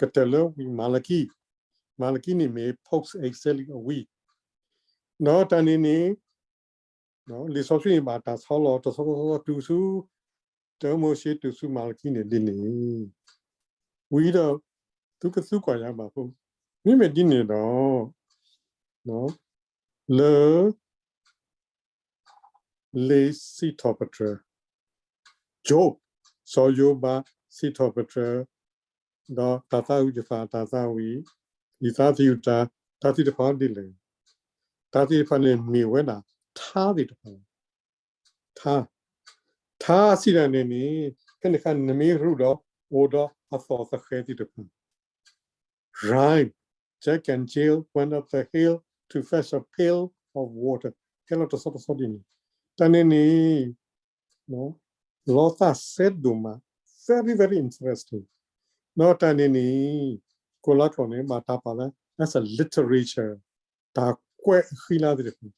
ကတၢၢ်လၢဝံမၤလကံ, မၤလကံန့ၣ်မ့ၢ် post exilic အဝံ, ဒီးတၢ်န့ၣ်န့ၣ် လံာ်စီဆှံန့ၣ်ဘၣ်တၢ်ဆီလီၤတဆီတဆီတုၤဆူ တၢမိၤၡ့တုၤဆူမၤလကံန့ၣ်ဒ်န့ၣ်, ဝံၤဒီး သုကသံကွၢ်ယၤဘၣ်ဖိ, မ့မ့ၢ်ဒ်န့ၣ်ဒီး လၢ လံာ်စံးထီၣ်ပတြၢၤ, Job, စီၤယိၤဘး, စံးထီၣ်ပတြၢၤ, ဒီးတၢ်သးဝံၣ်တဖၣ် တၢ်သးဝံၣ်, လံာ်သးသယုၢ်တၢ်, တၢ်သ့ၣ်တဖၣ်ဒ်လဲၣ်, တၢ်သ့ၣ်တဖၣ်န့ၣ်မ့ၢ်ဝဲဒၣ် ထါသ့ၣ်တဖၣ်, ထါ, ထါစံးတၢ်န့ၣ်န့ၣ် ဖဲန့ၣ်အခါန့ၣ် နမ့ၢ်ရူၢ်ဒီး အိၣ်ဒီးအသီၣ်သဃဲးသ့ၣ်တဖၣ် rhyme, Jack and Jill went up the hill to fetch a pail of water, ဟဲလီၤတဆီတဆီဒ်န့ၣ်, တၢ်န့ၣ်န့ၣ် လီၤသးစဲဒိၣ်မး, very very interesting, ဒီးတၢ်န့ၣ်န့ၣ် ကိးလါကျိာ်န့ၣ် ဘၣ်တၢ်ပာ်လၢ as a literature, တၢ်ကွဲးအဃံလၤသ့ၣ်တဖၣ်,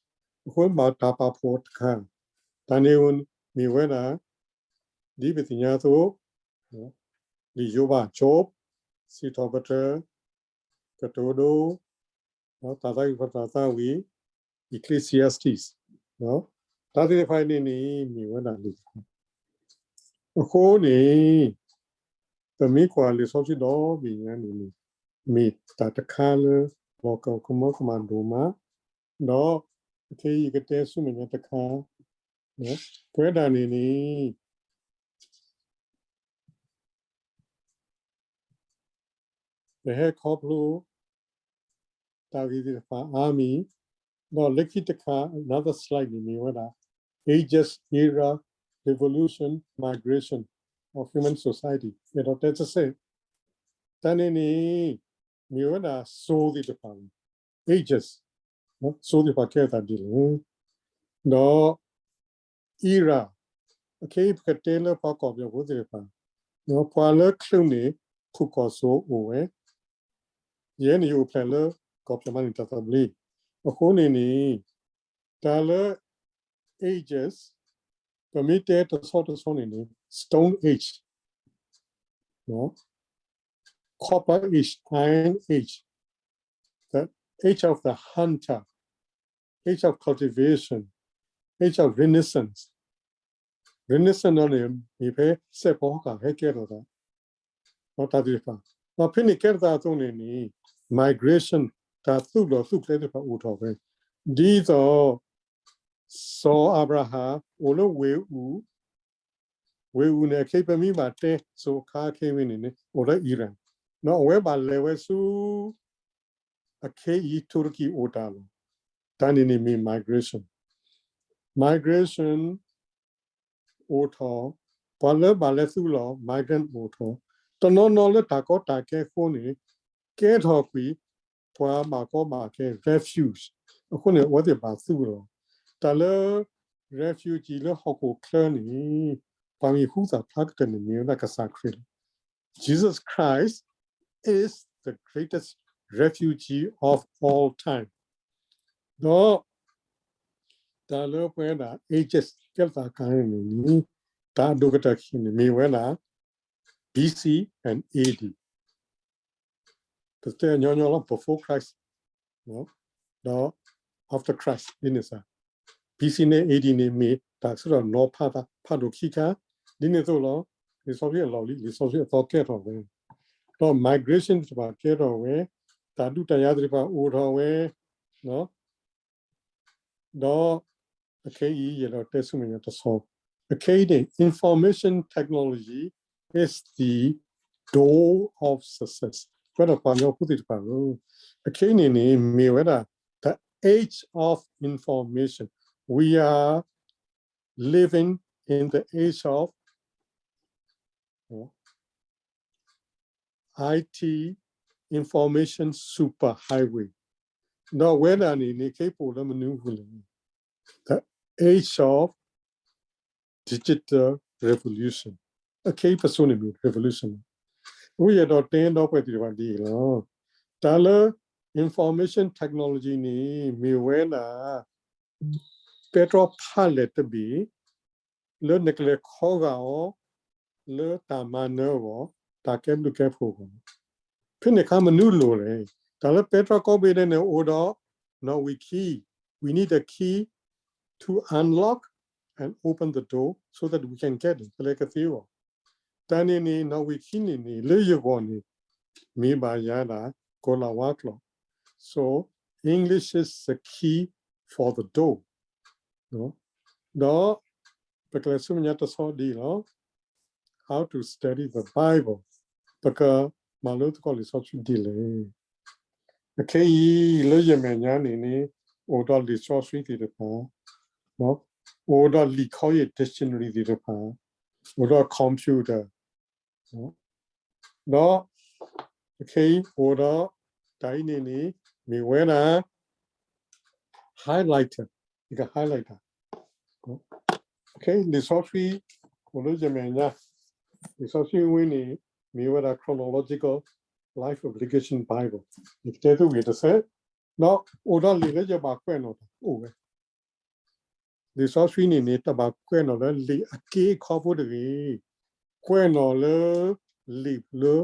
အဃိဘၣ်တၢ်ပာ်ဖှိၣ်တခါ, တၢ်န့ၣ်မ့ၢ်ဝဲဒၣ် ဒ်ပသ့ၣ်ညါအသိး လံာ်ယိၤဘး Job, စံးထီၣ်ပတြၢၤ, ကတိၤဒိ, တၢ်သးဝံၣ်တဖၣ် တၢ်သးဝံၣ်, Ecclesiastes, တၢ်သ့ၣ်တဖၣ်အံၤန့ၣ်န့ၣ် မ့ၢ်ဝဲဒၣ်လံာ်တဖၣ်, အဃိန့ၣ် ပမ့ၢ်ကွၢ်လံာ်စီဆှံဒီဘ့ၣ်ညါန့ၣ်န့ၣ် မ့ၢ်တၢ်တခါလၢ လီၤကမၢကမၣ်ဒိၣ်မး, ဒီးအခဲအံၤယကတဲဆူမဲာ်ညါတခါ, ပဝဲဒၣ်န့ၣ်န့ၣ် ပဟဲခီဖျိ တၢ်ဂ့ၢ်သ့ၣ်တဖၣ်အါမံၤ, ဒီးလၢခံတခါ another slide န့ၣ်မ့ၢ်ဝဲဒၣ် Ages, Era, Devolution, Migration of Human Society အဲၣ်ဒိးတဲတစဲး, တၢ်န့ၣ်န့ၣ် မ့ၢ်ဝဲဒၣ်စိၤသ့ၣ်တဖၣ်လီၤ. Ages, စိၤသ့ၣ်တဖၣ်ကဲထီၣ်သးဒ်လဲၣ်, ဒီး era, အခဲအံၤပကတဲလၢပှၤကီၢ်ပယီၤဖိသ့ၣ်တဖၣ်, ပှၤလၢချုးန့ၣ် ဖုၣ်ကိာ်စိၤအိၣ်ဝဲ, ယဲန့ၣ်ယအိၣ်ဖျဲၣ်လၢ ကီၢ်ပယီၤမးန့ၣ်တၢ်သဘျ့, အဃိန့ၣ်န့ၣ် တၢ်လၢ ages, ပမ့ၢ်တဲတဆီတဆီန့ၣ်န့ၣ် Stone Age, Copper Age, Iron Age, the Age of the Hunter, Age of Cultivation, Age of Renaissance, Renaissance န့ၣ် မ့ၢ်ဖဲစဲးဖီဟီၣ်ဃာ်ဟဲကဲထီၣ်သး, ဒီးတၢ်သ့ၣ်တဖၣ်, ဒီးဖဲန့ၣ်ကဲထီၣ်သးအသိးန့ၣ်န့ၣ် migration တၢ်သူၣ်လီၤသူၣ်ကျဲသ့ၣ်တဖၣ်အိၣ်ထီၣ်ဝဲ, ဒ်သိး စီၤအၤဘြၤဟၣ်အိၣ်လၢဝ့ၢ်အူၣ်, ဝ့ၢ်အူၣ်န့ၣ် အခဲအံၤပမ့ၢ်ဘၣ်တဲစိၤအခါခဲအံၤန့ၣ်န့ၣ် အိၣ်လၢ Iran, ဒီးအဝဲဘၣ်လဲၤဝဲဆူ အခဲအံၤ ထူရကံအိၣ်တၢ်လီၤ. တၢ်န့ၣ်န့ၣ်မ့ၢ် migration, migration အိၣ်ထီၣ်, ပှၤလၢဘၣ်လဲၤသူၣ်လီၤ migrant အိၣ်ထီၣ်, တနီၤနီၤလၢတၢ်ကီတၢ်ခဲအဃိန့ၣ် ကဲထီၣ်ကွံာ် ပှၤဘၣ်ကီဘၣ်ခဲ refuge အဃိန့ၣ် အဝဲသ့ၣ်ဘၣ်သူၣ်လီၤ. တၢ်လၢ refugee လၢဟီၣ်ခိၣ်ချၢန့ၣ် ပှၤမ့ၢ်ဟူသၣ်ဖျါကတၢၢ်န့ၣ် မ့ၢ်ဝဲဒၣ်ကစၢ်ခရံာ်လီၤ. Jesus Christ is the greatest refugee of all time. ဒီး တၢ်လၢပဝဲဒၣ် ages ကဲထီၣ်သးအခါန့ၣ်န့ၣ် တၢ်အဒိၣ်ကတၢၢ်ခံန့ၣ် မ့ၢ်ဝဲဒၣ် B C and A D, ပတဲညီညီလီၤ before Christ, ဒီး after Christ ဒ်န့ၣ်စ့ၢ်, B C န့ၣ် A D န့ၣ် မ့ၢ်တၢ်ဆၢထၢၣ်နီၤဖးသးဖးဒိၣ်ခံခါ, ဒ်န့ၣ်အသိးလီၤ. လံာ်စီဆှံအလီၢ်လံၤ လံာ်စီဆှံအသီကဲထီၣ်ဝဲ, ဒီး migration သ့ၣ်တဖၣ်ကဲထီၣ်ဝဲ, တၢ်ဒုးတၢ်ယၤသ့ၣ်တဖၣ်အိၣ်ထီၣ်ဝဲ, ဒီး အခဲအံၤ ယအဲၣ်ဒိးတဲဆူမဲာ်ညါတဆီ, အခဲအံၤန့ၣ် information technology is the door of success. ပဝဲဒၣ်ပှၤကညီဖိသ့ၣ်တဖၣ်ဧၢ, အခဲအံၤန့ၣ်န့ၣ် မ့ၢ်ဝဲဒၣ် the age of information. We are living in the age of IT information superhighway. ဒီးဝဲဒၣ်န့ၣ်န့ၣ် ခဲအံၤပအိၣ်လၢမနုၤအပူၤလဲၣ်, the age of digital revolution. အခဲအံၤပစိၤန့ၣ်မ့ၢ် revolution. အဃိယအဲၣ်ဒိးတဲဒီပုၢ်ဝဲၢ်သ့ၣ်တဖၣ်ဒ်အံၤလီၤ. တၢ်လၢ information technology န့ၣ် မ့ၢ်ဝဲဒၣ် ပဲတြီဖးလဲၢ်တဘ့ၣ် လၢနကလဲၤခီဂာ်အီၤ လၢတၢ်မၤနၢၤအဂီၢ်, တၢ်ကဲဘျုးကဲဖှိၣ်အဂီၢ်, ဖဲန့ၣ်အခါမနုၤအလိၤလဲၣ်. တၢ်လၢပဲတြီကိးဘ့ၣ်ဒဲးန့ၣ် အိၣ်ဒီးနီၣ်ဝံာ်ခံ, we need a key to unlock and open the door so that we can get in, ကလဲၤကသ့အဂီၢ်. တၢ်န့ၣ်န့ၣ် နီၣ်ဝံာ်ခံန့ၣ်န့ၣ် လၢယဂီၢ်န့ၣ် မ့ၢ်ဘၣ်ယၤဒၣ် ကိၤလၤဝါကျိာ်. So English is the key for the door. ဒီး ပကလဲၤဆူမဲာ်ညါတဆီဒ်အံၤလီၤ. How to study the Bible. ပကမၤလိသကိးလံာ်စီဆှံဒ်လဲၣ်. အခဲအံၤ လၢယမဲာ်ညါန့ၣ်န့ၣ် အိၣ်ဒီးလံာ်စီဆှံသ့ၣ်တဖၣ်, အိၣ်ဒီးလံာ်ခီယ့ၢ် dictionary သ့ၣ်တဖၣ်, အိၣ်ဒီး computer, ဒီး အခဲအံၤ အိၣ်ဒီး တၢ်အံၤန့ၣ်န့ၣ် မ့ၢ်ဝဲဒၣ် highlighter, ယက highlighter. လံာ်စီဆှံ အိၣ်လၢယမဲာ်ညါ, လံာ်စီဆှံဝဲန့ၣ် မ့ၢ်ဝဲဒၣ် Chronological Life Application Bible. ယကတဲသုဂ့ၢ်တစဲး, ဒီးအိၣ်ဒီးလံာ်လၢယဘၣ်ကွဲးနီၣ်တၢ်အိၣ်ဝဲ လံာ်စီဆှံန့ၣ်န့ၣ် တဘၣ်ကွဲးနီၣ်လၢလံာ်အက့အခီဖိတဂ့ၤ, ကွဲးနီၣ်လၢလံာ်လၢ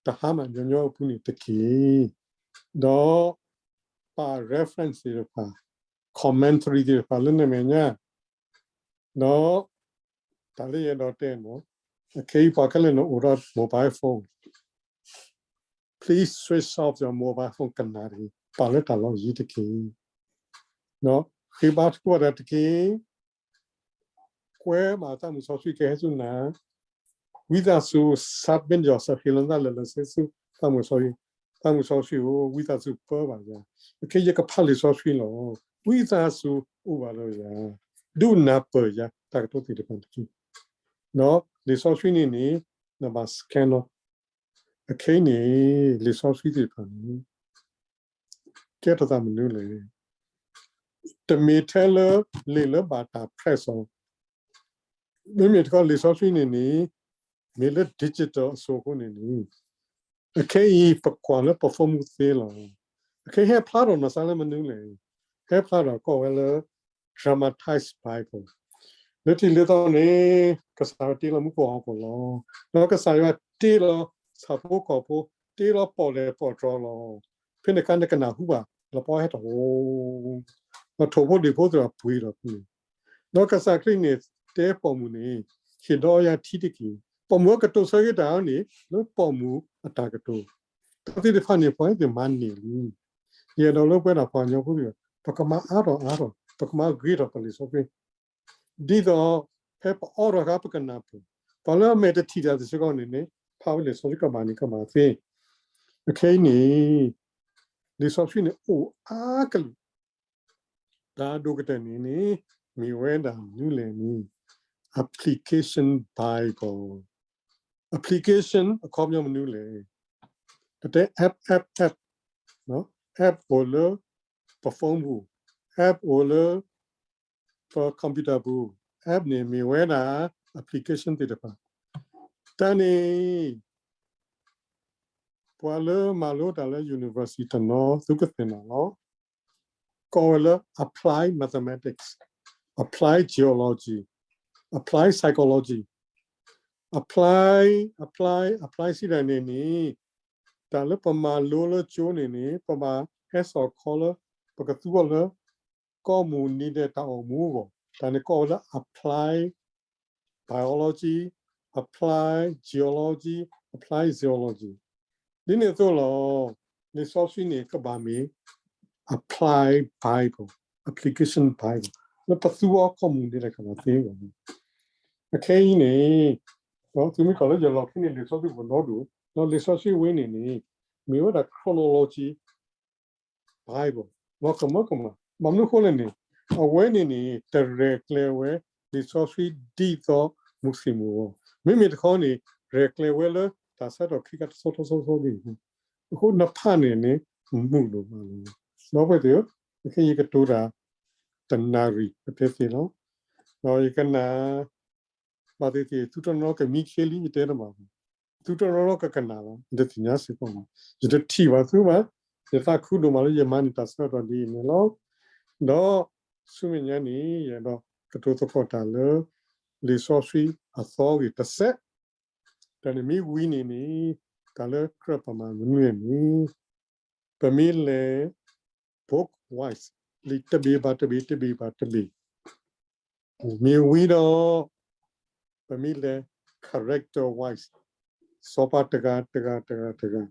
တဟါမၢ်ညီညီအပူၤန့ၣ်တက့ၢ်. ဒီးပာ် reference သ့ၣ်တဖၣ်, commentary သ့ၣ်တဖၣ်လၢနမဲာ်ညါ, ဒီး တၢ်လၢယအဲၣ်ဒိးတဲန့ၣ်, အခဲအံၤပှၤခဲလၢာ်န့ၣ်အိၣ်ဒီး mobile phone, please switch off your mobile phone ကနၣ်တဂ့ၤ, ပာ်လၢတၢ်လီၢ်ယံၤတက့ၢ်. ဃ့ဘါထုကဖၣ်တၢ်တက့ၢ်. ကွဲးဘၣ်သးမုၢ်စီဆှံကဟဲဆူနၤ, ဝံသးစူၤ submit yourself ဟ့ၣ်လီၤသးလၢာ်လၢာ်ဆ့ဆူ သးမုၢ်စီဆှံ, သးမုၢ်စီဆှံဧၢ, ဝံသးစူၤပၢဘၣ်ယၤ, အခဲအံၤယကဖးလံာ်စီဆှံလီၤ, ဝံသးစူၤအိၣ်ဘၣ်ဒီးယၤ, ဒုးနၢ်ပၢၢ်ယၤတၢ်ကတိၤသ့ၣ်တဖၣ်တက့ၢ်. ဒီးလံာ်စီဆှံန့ၣ်န့ၣ် နဘၣ် scan လီၤ. အခဲအံၤန့ၣ် လံာ်စီဆှံသ့ၣ်တဖၣ်န့ၣ် ကဲထီၣ်သးမနုၤလဲၣ်. တမ့ၢ်ထဲလၢလံာ်လၢဘၣ်တၢ် press အီၤ, မ့မ့ၢ်တခီလံာ်စီဆှံန့ၣ်န့ၣ် မ့ၢ်လၢ digital အစိၤအဃိန့ၣ်န့ၣ် အခဲအံၤပကွၢ်လၢ perform သ့လီၤ. အခဲအံၤဟဲဖျါထီၣ်နီၢ်စၢ်လၢမနုၤလဲၣ်. ဟဲဖျါထီၣ်ကိးဝဲလၢ dramatized Bible လၢထံၣ်လၢသီန့ၣ် ကစၢ်ယွၤတ့လီၤမူခိၣ်ဟီၣ်ခိၣ်လီၤ. ဒီးကစၢ်ယွၤတ့လီၤဆၣ်ဖိကီၢ်ဖိ, တ့လီၤပီၣ်လဲၣ်ပီၣ်တြီၤလီၤ. ဖဲန့ၣ်အခါန့ၣ်ကနၢ်ဟူဘၣ် လပီဟဲထီၣ်ဧိၤ, ဒီးထိၣ်ဖိဒ့ၣ်ဖိသ့ၣ်တဖၣ်ပှ့ၤဒီးဖဲန့ၣ်, ဒီးကစၢ်ခရံာ်န့ၣ် တဲပိာ်မုၣ်န့ၣ် ဟ့ၣ်ဒီးယၤထံတက့ၢ်. ပိာ်မုၣ်အကတိၤဆၢက့ၤတၢ်န့ၣ် လၢပိာ်မုၣ်အတၢ်ကတိၤ, တၢ်သ့ၣ်တဖၣ်န့ၣ် ပှၤသ့ၣ်မၤန့ၢ်လံ. ယအဲၣ်ဒိးလၢပဝဲဒၣ်ပှၤကညီဖိသ့ၣ်တဖၣ် ပကမၤအါထီၣ်အါထီၣ်, ပကမၤဂ့ၤထီၣ်ပလံာ်စီဆှံ ဒ်သိး ဖဲပအိးထီၣ်အခါပကနၢ်ပၢၢ်, ပှၤလၢအမဲာ်တထံၣ်တၢ်စ့ၢ်ကီးန့ၣ်န့ၣ် ဖးဝဲလံာ်စီဆှံကဘၣ်န့ၣ်ကဘၣ်သ့. အခဲအံၤန့ၣ် လံာ်စီဆှံန့ၣ်အိၣ်အါကလုာ်, တၢ်အဒိၣ်ကတၢၢ်န့ၣ်န့ၣ် မ့ၢ်ဝဲဒၣ်မနုၤလဲၣ်န့ၣ် Application Bible. Application အခီပညီမနုၤလဲၣ်. ပတဲ app, app, app, app အိၣ်လၢပ phone ပူၤ, app အိၣ်လၢပ computer ပူၤ, app န့ၣ်မ့ၢ်ဝဲဒၣ် application သ့ၣ်တဖၣ်. တၢ်န့ၣ် ပှၤလၢမၤလိတၢ်လၢ university တနီၤ သုကသ့ၣ်နီၣ်လီၤ. ကိးဝဲလၢ applied mathematics, applied geology, applied psychology, apply, apply, apply စံးတၢ်န့ၣ်န့ၣ် တၢ်လၢပမၤလိလၢကၠိန့ၣ်န့ၣ် ပဘၣ်ဟဲစိာ်ခီလၢ ပကသူအီၤလၢ ကိးမုၢ်နံၤဒဲးတၢ်အိၣ်မူအဂီၢ်, တၢ်န့ၣ်ကိးဝဲလၢ applied biology, applied geology, applied zoology. ဒ်န့ၣ်အသိးလီၤ, လံာ်စီဆှံန့ၣ်ကဘၣ်မ့ၢ် applied Bible, application Bible လၢပသူအီၤကိးမုၢ်နံၤဒဲးတၢ်ကဘၣ်သ့အဂီၢ်. အခဲအံၤန့ၣ် သုမ့ၢ်ကွၢ်လၢယလီၢ်ခံန့ၣ် လံာ်စီဆှံပနီဒိၣ် ဒီးလံာ်စီဆှံဝဲန့ၣ်န့ၣ် မ့ၢ်ဝဲဒၣ် chronology Bible လီၤကမၢကမၣ်. ဘၣ်မနုၤအဃိလဲၣ်န့ၣ် အဝဲန့ၣ်န့ၣ် တရဲၣ်ကျဲၤဝဲ လံာ်စီဆှံဒ်သိးမုၢ်ဆ့ၣ်မုၢ်ဂီၤ, မ့မ့ၢ်တခီန့ၣ် ရဲၣ်ကျဲၤဝဲလၢတၢ်ဆၢကတီၢ်ခံခါတဆီဆီဆီဆီဒ်န့ၣ်, အဃိနဖးန့ၣ်န့ၣ် မုာ်ဒိၣ်မးလီၤ. ဒီပုၢ်ဝဲၢ်သ့ၣ်ဧၢ, ခဲအံၤယကတိၤတၢ် တနၣ်ရံၣ် ပတဲသ့လီၤ. ဒီးယကနၣ် ဘၣ်သ့ၣ်သ့ၣ် သုတနီၤနီၤကမံခ့လံ ယတဲတဘၣ်ဘၣ်, သုတနီၤနီၤကကနၣ်လီၤ ယတသ့ၣ်ညါစ့ၢ်ကီးဘၣ်, ယတထံၣ်ဘၣ်သုဘၣ်, ယသးခုဒိၣ်မးလၢယမၤန့ၢ်တၢ်ဆၢကတီၢ်ဒ်အံၤန့ၣ်လီၤ. ဒီးဆူမဲာ်ညါန့ၣ် ယအဲၣ်ဒိးကတိၤသကိးတၢ်လၢ လံာ်စီဆှံအသီဂ့ၢ်တစဲး, တၢ်န့ၣ်မ့ၢ်ဝံၤန့ၣ်န့ၣ် တၢ်လၢကြၢးပာ်မၤမနုၤလဲၣ်န့ၣ် ပမ့ၢ်လဲၤ book wise လံာ်တဘ့ၣ်ဘၣ်တဘ့ၣ် တဘ့ၣ်ဘၣ်တဘ့ၣ်, မ့ၢ်ဝံၤဒီး ပမ့ၢ်လဲၤ character wise စီၤပၤတဂၤတဂၤတဂၤတဂၤ,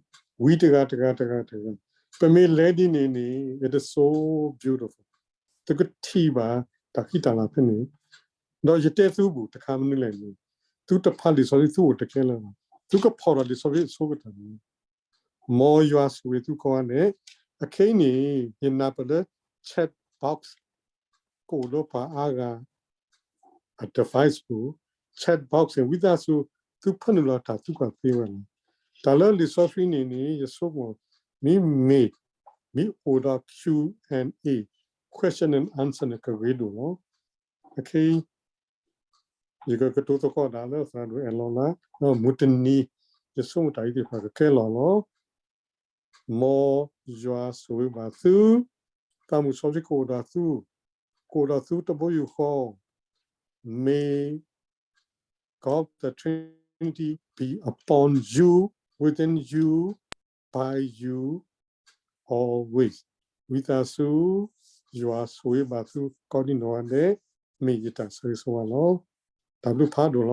ဝံၤတဂၤတဂၤတဂၤတဂၤ, ပမ့ၢ်လဲၤဒ်န့ၣ်န့ၣ် it is so beautiful. သုကထံၣ်ဘၣ်တၢ်ဃံတၢ်လၤဖဲန့ၣ်, ဒီးယတဲသုဘူးတခါမနုၤလဲၣ်န့ၣ်, သုတဖးလံာ်စီဆှံသုအိၣ်တကဲလၢၤဘၣ်, သုကဖီၣ်ဒီးလံာ်စီဆှံအဆိကတၢၢ်န့ၣ် မ်ယွၤဆိၣ်ဂ့ၤသုကိးဂၤဒဲး, အခဲအံၤန့ၣ် ယနၢ်ပၢၢ်လၢ chat box ကအိၣ်ဒီးပှၤအါဂၤ အ device ပူၤ, chat box န့ၣ် ဝံသးစူၤ သုဖၢနုာ်လီၤတၢ်သံကွၢ်သ့ဝဲလီၤ. တၢ်လၢလံာ်စီဆှံန့ၣ်န့ၣ် ယဆိကမိၣ် မ့မ့ၢ် မ့ၢ်အိၣ်ဒီး Q and A, question and answer န့ၣ် ကဂ့ၤဒိၣ်လီၤ. အခဲအံၤ ယကကတိၤသကိးတၢ်လၢသရၣ်ဒိၣ်အဲၣ်လီၤလၢ ဒီးမုၢ်တနံၤ ယဆိကမိၣ်တၢ်အံၤသ့ၣ်တဖၣ်ကကဲလီၤလီၤ. မ်ယွၤဆိၣ်ဂ့ၤဘၣ်သု, သးမုၢ်စီဆှံကအိၣ်ဒီးသု, ကအိၣ်ဒီးသုတဘိယူၢ်ဃီ, May God the Trinity be upon you, within you, by you, always. ဝံသးစူၤ ယွၤဆိၣ်ဂ့ၤဘၣ်သုကိးဒံနီၢ်ဂၤဒဲး, မ့ၢ်ယတၢ်ဆၢဂ့ၤဆၢဝါလီၤ. တၢ်ဘျုးဖးဒိၣ်လီၤ.